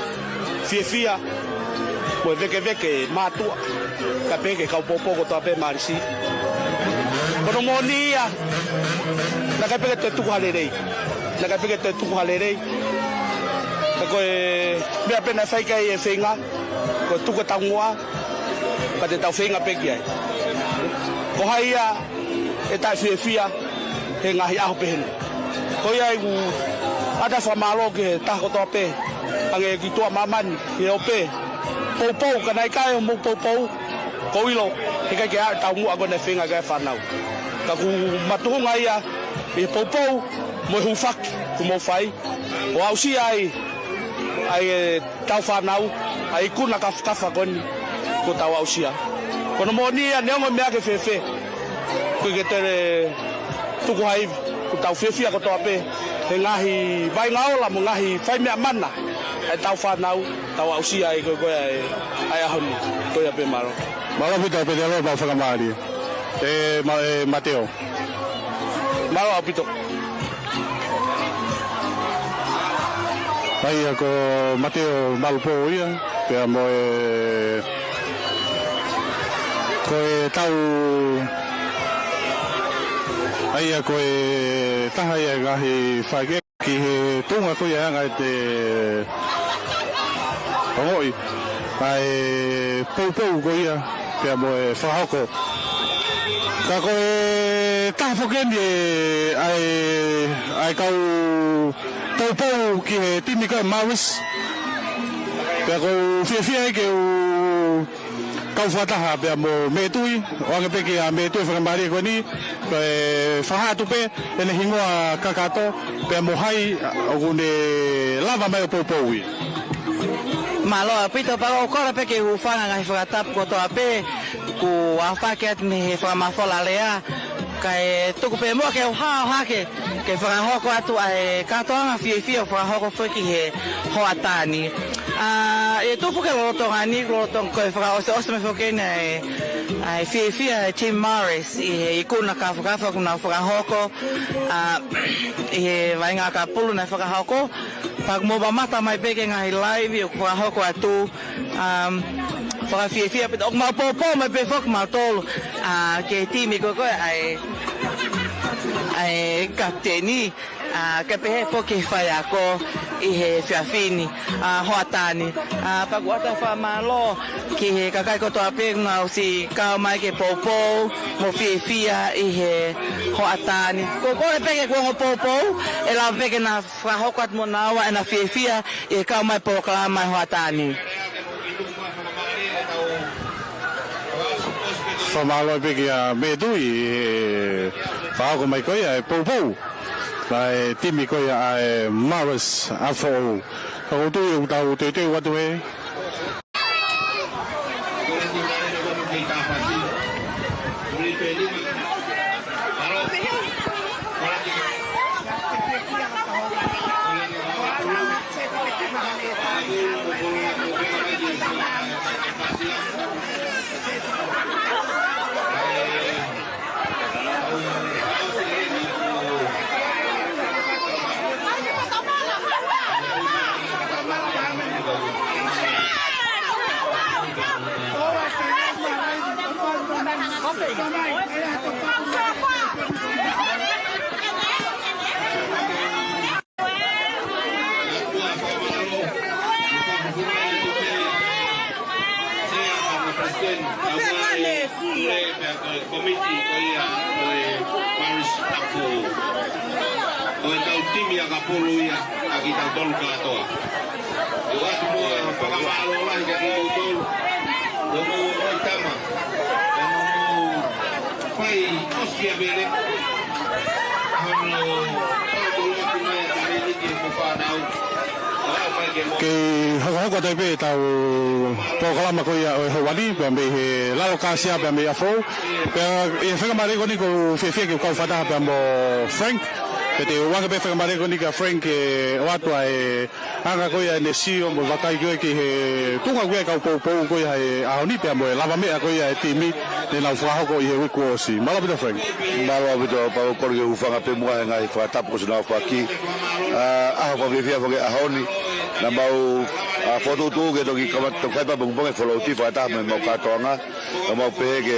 Fiefia, mo e vēkeveke mātuʻa, kae pehē ki he kau poupou kotoa pē ʻa Marisi. Ko hono moʻoni ia, naʻe ʻikai pē ke toe tuku ha lelei. Naʻe ʻikai pē ke toe tuku ha lelei. Ka ko e meʻa pē naʻe fai ki ai e feinga, ko e tuku e taumuʻa, ka te tau feinga pē ki ai. Ko hai ia ʻe taʻefiefia he ngaahi ʻaho pehē ni. Ko ia ʻoku ou ʻoatu e fakamālō ki he taha kotoa pē, hangē ko e kituʻa māmani, he ʻo pē poupou, ka naʻe ʻikai hoʻomou poupou, ʻoku ou ʻilo, heʻikai ke ʻi ai e taumuʻa ko ē naʻe feinga ki ai e fānau. Ka ʻoku makatuʻunga ia ʻi he poupou mo e hūfaki kuo mou fai, ʻo aʻusia ai, ai e tau fānau, ʻa e ikuna kafakafa ko eni kuo tau aʻusia. Ko hono moʻoni ia, neongo e meʻa ke fēfē, ʻoku ʻikai ke toe tuku ha ivi, ʻoku tau fiefia kotoa pē he ngaahi vaʻinga ola mo e ngaahi fai meʻa mana ʻa e tau fānau, tau aʻusia ai ko ē, ko ē ʻa e, ʻa e ʻaho ni. Ko ia pē, mālō. Mālō ʻaupito Petelo, mau fakamālō. ʻE, Ma-, ʻe, Mateo. Mālō ʻaupito. ʻA ia ko Mateo Malupō ia, pea mo e, ko e tau, ʻa ia ko e taha ia e ngaahi fai ki he tuʻunga ko ia ʻa e anga ʻete ongoʻi ʻa e poupou ko ia pea mo e fakahoko. Ka ko e taha foki eni ʻa e, ʻa e kau poupou ki he timi ko ē ʻa Marist. Pea ʻoku ou fiefia ai ke u kau fakataha pea mo Mētui, ʻoange pē kia Mētui e fakamālō ko eni, ko e fakahā atu pē ʻene hingoa kakato, pea mo hai ʻoku ne lava mai ʻo poupouʻi. Mālō ʻaupito, pea ʻoku ou kole pē ke u hūfanga he ngaahi fakatapu kotoa pē kuo aofaki atu mei he fakamafola lea, kae tuku pē muʻa ke u hao hake ke fakahoko atu ʻa e kātoanga fiefia ʻoku fakahoko foki he hoʻatā ni. ʻA, ʻe tuku ke lolotonga ni, lolotonga ko e fakaʻosiʻosi mai foki eni ʻa e, ʻa e fiefia ʻa e Team Marist ʻi he ikuna kafakafa kuo nau fakahoko, ʻa, ʻi he vaʻinga ʻakapulu naʻe fakahoko. Pea ʻoku mou mamata mai pē ki he ngaahi laivi ʻoku fakahoko atu, um, Fakafiefia pē ʻoku mau poupou mai pē foki mautolu, ʻa, ki he timi ko ē ʻa e, ʻa e kapiteni, ʻa, kae pehē foki ki he faiako ʻi he efiafi ni, ʻa, hoʻatā ni. ʻA, pea ʻoku ʻoatu ʻa e fakamālō ki he kakai kotoa pē ʻoku nau ʻosi kau mai ke poupou mo fiefia ʻi he hoʻatā ni. Ko e kole pē ke kuo ongo poupou, ʻe lava pē ke na fakahoko atu mo naua ʻena fiefia ʻi he kau mai polokalama ʻi he hoʻatā ni. Fakamālō pē kia Metu ʻi he fakahoko mai ko ia e poupou ʻa e timi ko ia ʻa e Marist ʻa Foʻou. Ka ʻoku ou tui ʻoku tau teuteu atu ē. Komiti ko ia ʻo e Marist ʻa Foʻou. Ko e kau timi ʻakapulu ia ʻa kitautolu kātoa. ʻOatu mo e fakamālō lahi kia kimoutolu. Hoʻomou ʻai tama. Hoʻomou fai ʻosikiavele. Hono tau tolaki mai ʻa Tamaiki mo e fānau. Kei hokohoko atu ai pē ʻetau polokalama ko ia ʻo e houa ni, pea mei he lalo kāsia pea mei ʻa Foʻou. Pea ʻi he faingamālie ko eni ʻoku ou fiefia ke u kau fakataha pea mo Frank. Pea te u ʻoange pē faingamālie ko eni kia Frank ke ʻoatu ʻa e anga ko ia ʻene sio mo e vakai ko ia ki he tuʻunga ko ia e kau poupou ko ia he ʻaho ni pea mo e lavameʻa ko ia e timi ne nau fakahoko ʻi he uike kuo ʻosi. Mālō ʻaupito Frank. Mālō ʻaupito, pea ʻoku ou kole ke u hūfanga pē muʻa he ngaahi fakatapu kuo ʻosi nau faki. ʻA, ʻaho fakafiefia foki e ʻaho ni. Naʻa mau, ʻa, fokotuʻutuʻu ke toki kamata, toki fai pē ʻapongipongi e float fakataha mo ʻemau kātoanga. Ka mau pehē ke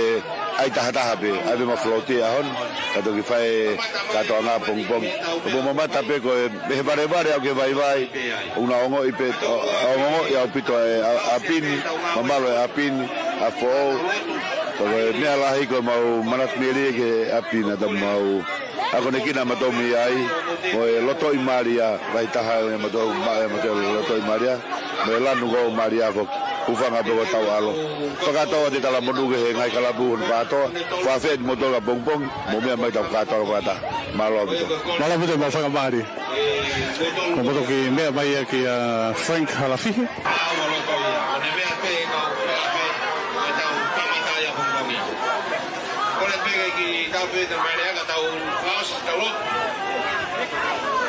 ʻai tahataha pē, ʻai pē ʻemau float he ʻaho ni, ka toki fai e kātoanga ʻapongipongi. Ka mou mamata pē ko e, mei he valevale ʻo aʻu ki he vaivai, ʻoku na ongoʻi pē, ʻo, ʻo ongoʻi ʻaupito e ʻa-, ʻapi ni, mamalu e ʻapi ni, ʻa Foʻou. Ka ko e meʻa lahi ko ʻemau manatu mālie ki he ʻapi naʻa mau akonekina ʻa mautolu mei ai, mo e lotoʻi mālie, vaitaha ʻo mautolu, ma-, ʻa mautolu lotoʻi mālie, mo e lanu ko ē mālie foki, hūfanga pē ko ʻetau ʻAlo. Fakakātoa atu e talamonū ki he ngaahi kalapu hono kātoa, fakaafeʻi kimoutolu ʻapongipongi, mou meʻa mai ʻetau kātoa fakataha. Mālō ʻaupito. Mālō ʻaupito ʻemau faingamālie. Ko moutolu ki meʻa mai ia kia Frank Halafihi. Kole pē ke ki tau fai ta mai lea ka tau fakaʻosi tau lotu.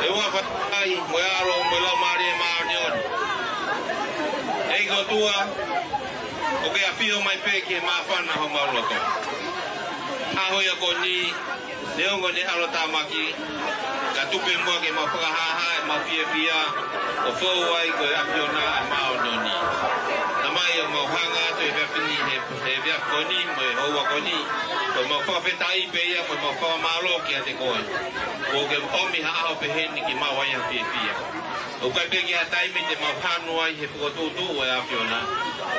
ʻE ʻOtua Faʻē, mo e ʻAlo, mo e Laumālie Māʻoniʻoni. ʻEiki ʻOtua, ʻoku ke ʻafio mai pē ke māfana homau loto. ʻAho ia ko eni, neongo ʻene ʻalotāmaki, ka tuku pē muʻa ke mau fakahāhā ʻemau fiefia, ʻo fou ai ko e ʻAfiona ʻa e māʻoniʻoni. Naʻa mai ʻo mau hanga atu he efiafi ni, he, he efiafi ko eni, mo e houa ko eni, ko ʻemau fakafetaʻi pē ia, mo ʻemau fakamālō kiate koe. ʻOku ke ʻomi ha ʻaho pehē ni ke mau ʻai ha fiefia. ʻOku ʻikai pē ke ʻi ai ha taimi te mau hanu ai he fokotuʻutuʻu ʻo e ʻAfiona.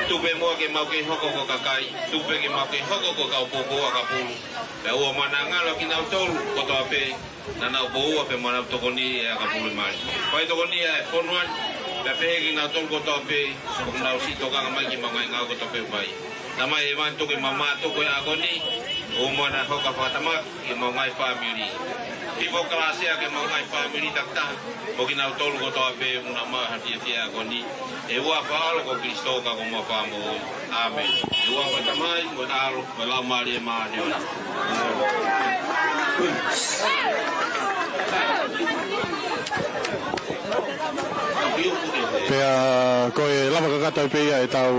Tuku pē muʻa ke mau kei hoko ko e kakai, tuku pē ke mau kei hoko ko e kau poupou ʻakapulu. Pea ʻoua muʻa naʻa ngalo kinautolu kotoa pē, naʻa nau poupou pea mo nau tokoni ʻi he ʻakapulu mali. Fai tokoni ʻa e fonua ni, pea pehē kinautolu kotoa pē, ʻoku nau siʻi tokanga mai ki he ngaahi ngāue kotoa pē ʻoku fai. Naʻa mai ʻe Vani tuku ke mau mātuku e ʻaho ko eni, ʻoua muʻa naʻa hoko ha fakatamaki ki heʻemau ngaahi fāmili. Hifo kalāsia ki heʻemau ngaahi fāmili takitaha, mo kinautolu kotoa pē ʻoku nau maʻu ha fiefia he ʻaho ko eni. ʻI he huafa ʻo e ʻAlo ko Kalaisi ka ko homau Fakamoʻui. ʻĀmeni. ʻI he huafa ʻo e Tamai, mo e ʻAlo, mo e Laumālie Māʻoniʻoni. Pea ko e lava kakato pē ia ʻetau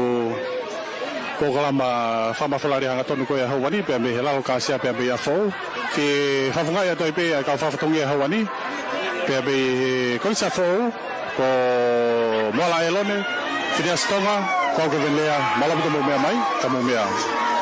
polokalama fakamafola lea hangatonu ko ia houa ni, pea mei he lalo kāsia pea mei ʻa Foʻou. Ke fakafofongaʻi atu ai pē ʻa e kau fakafatongia houa ni, pea mei he Kolisi ʻa Foʻou, ko Moala ʻElone, Finiasi Tonga, Kau Kevenea, malava ka mou meʻa mai, ka mou meʻa.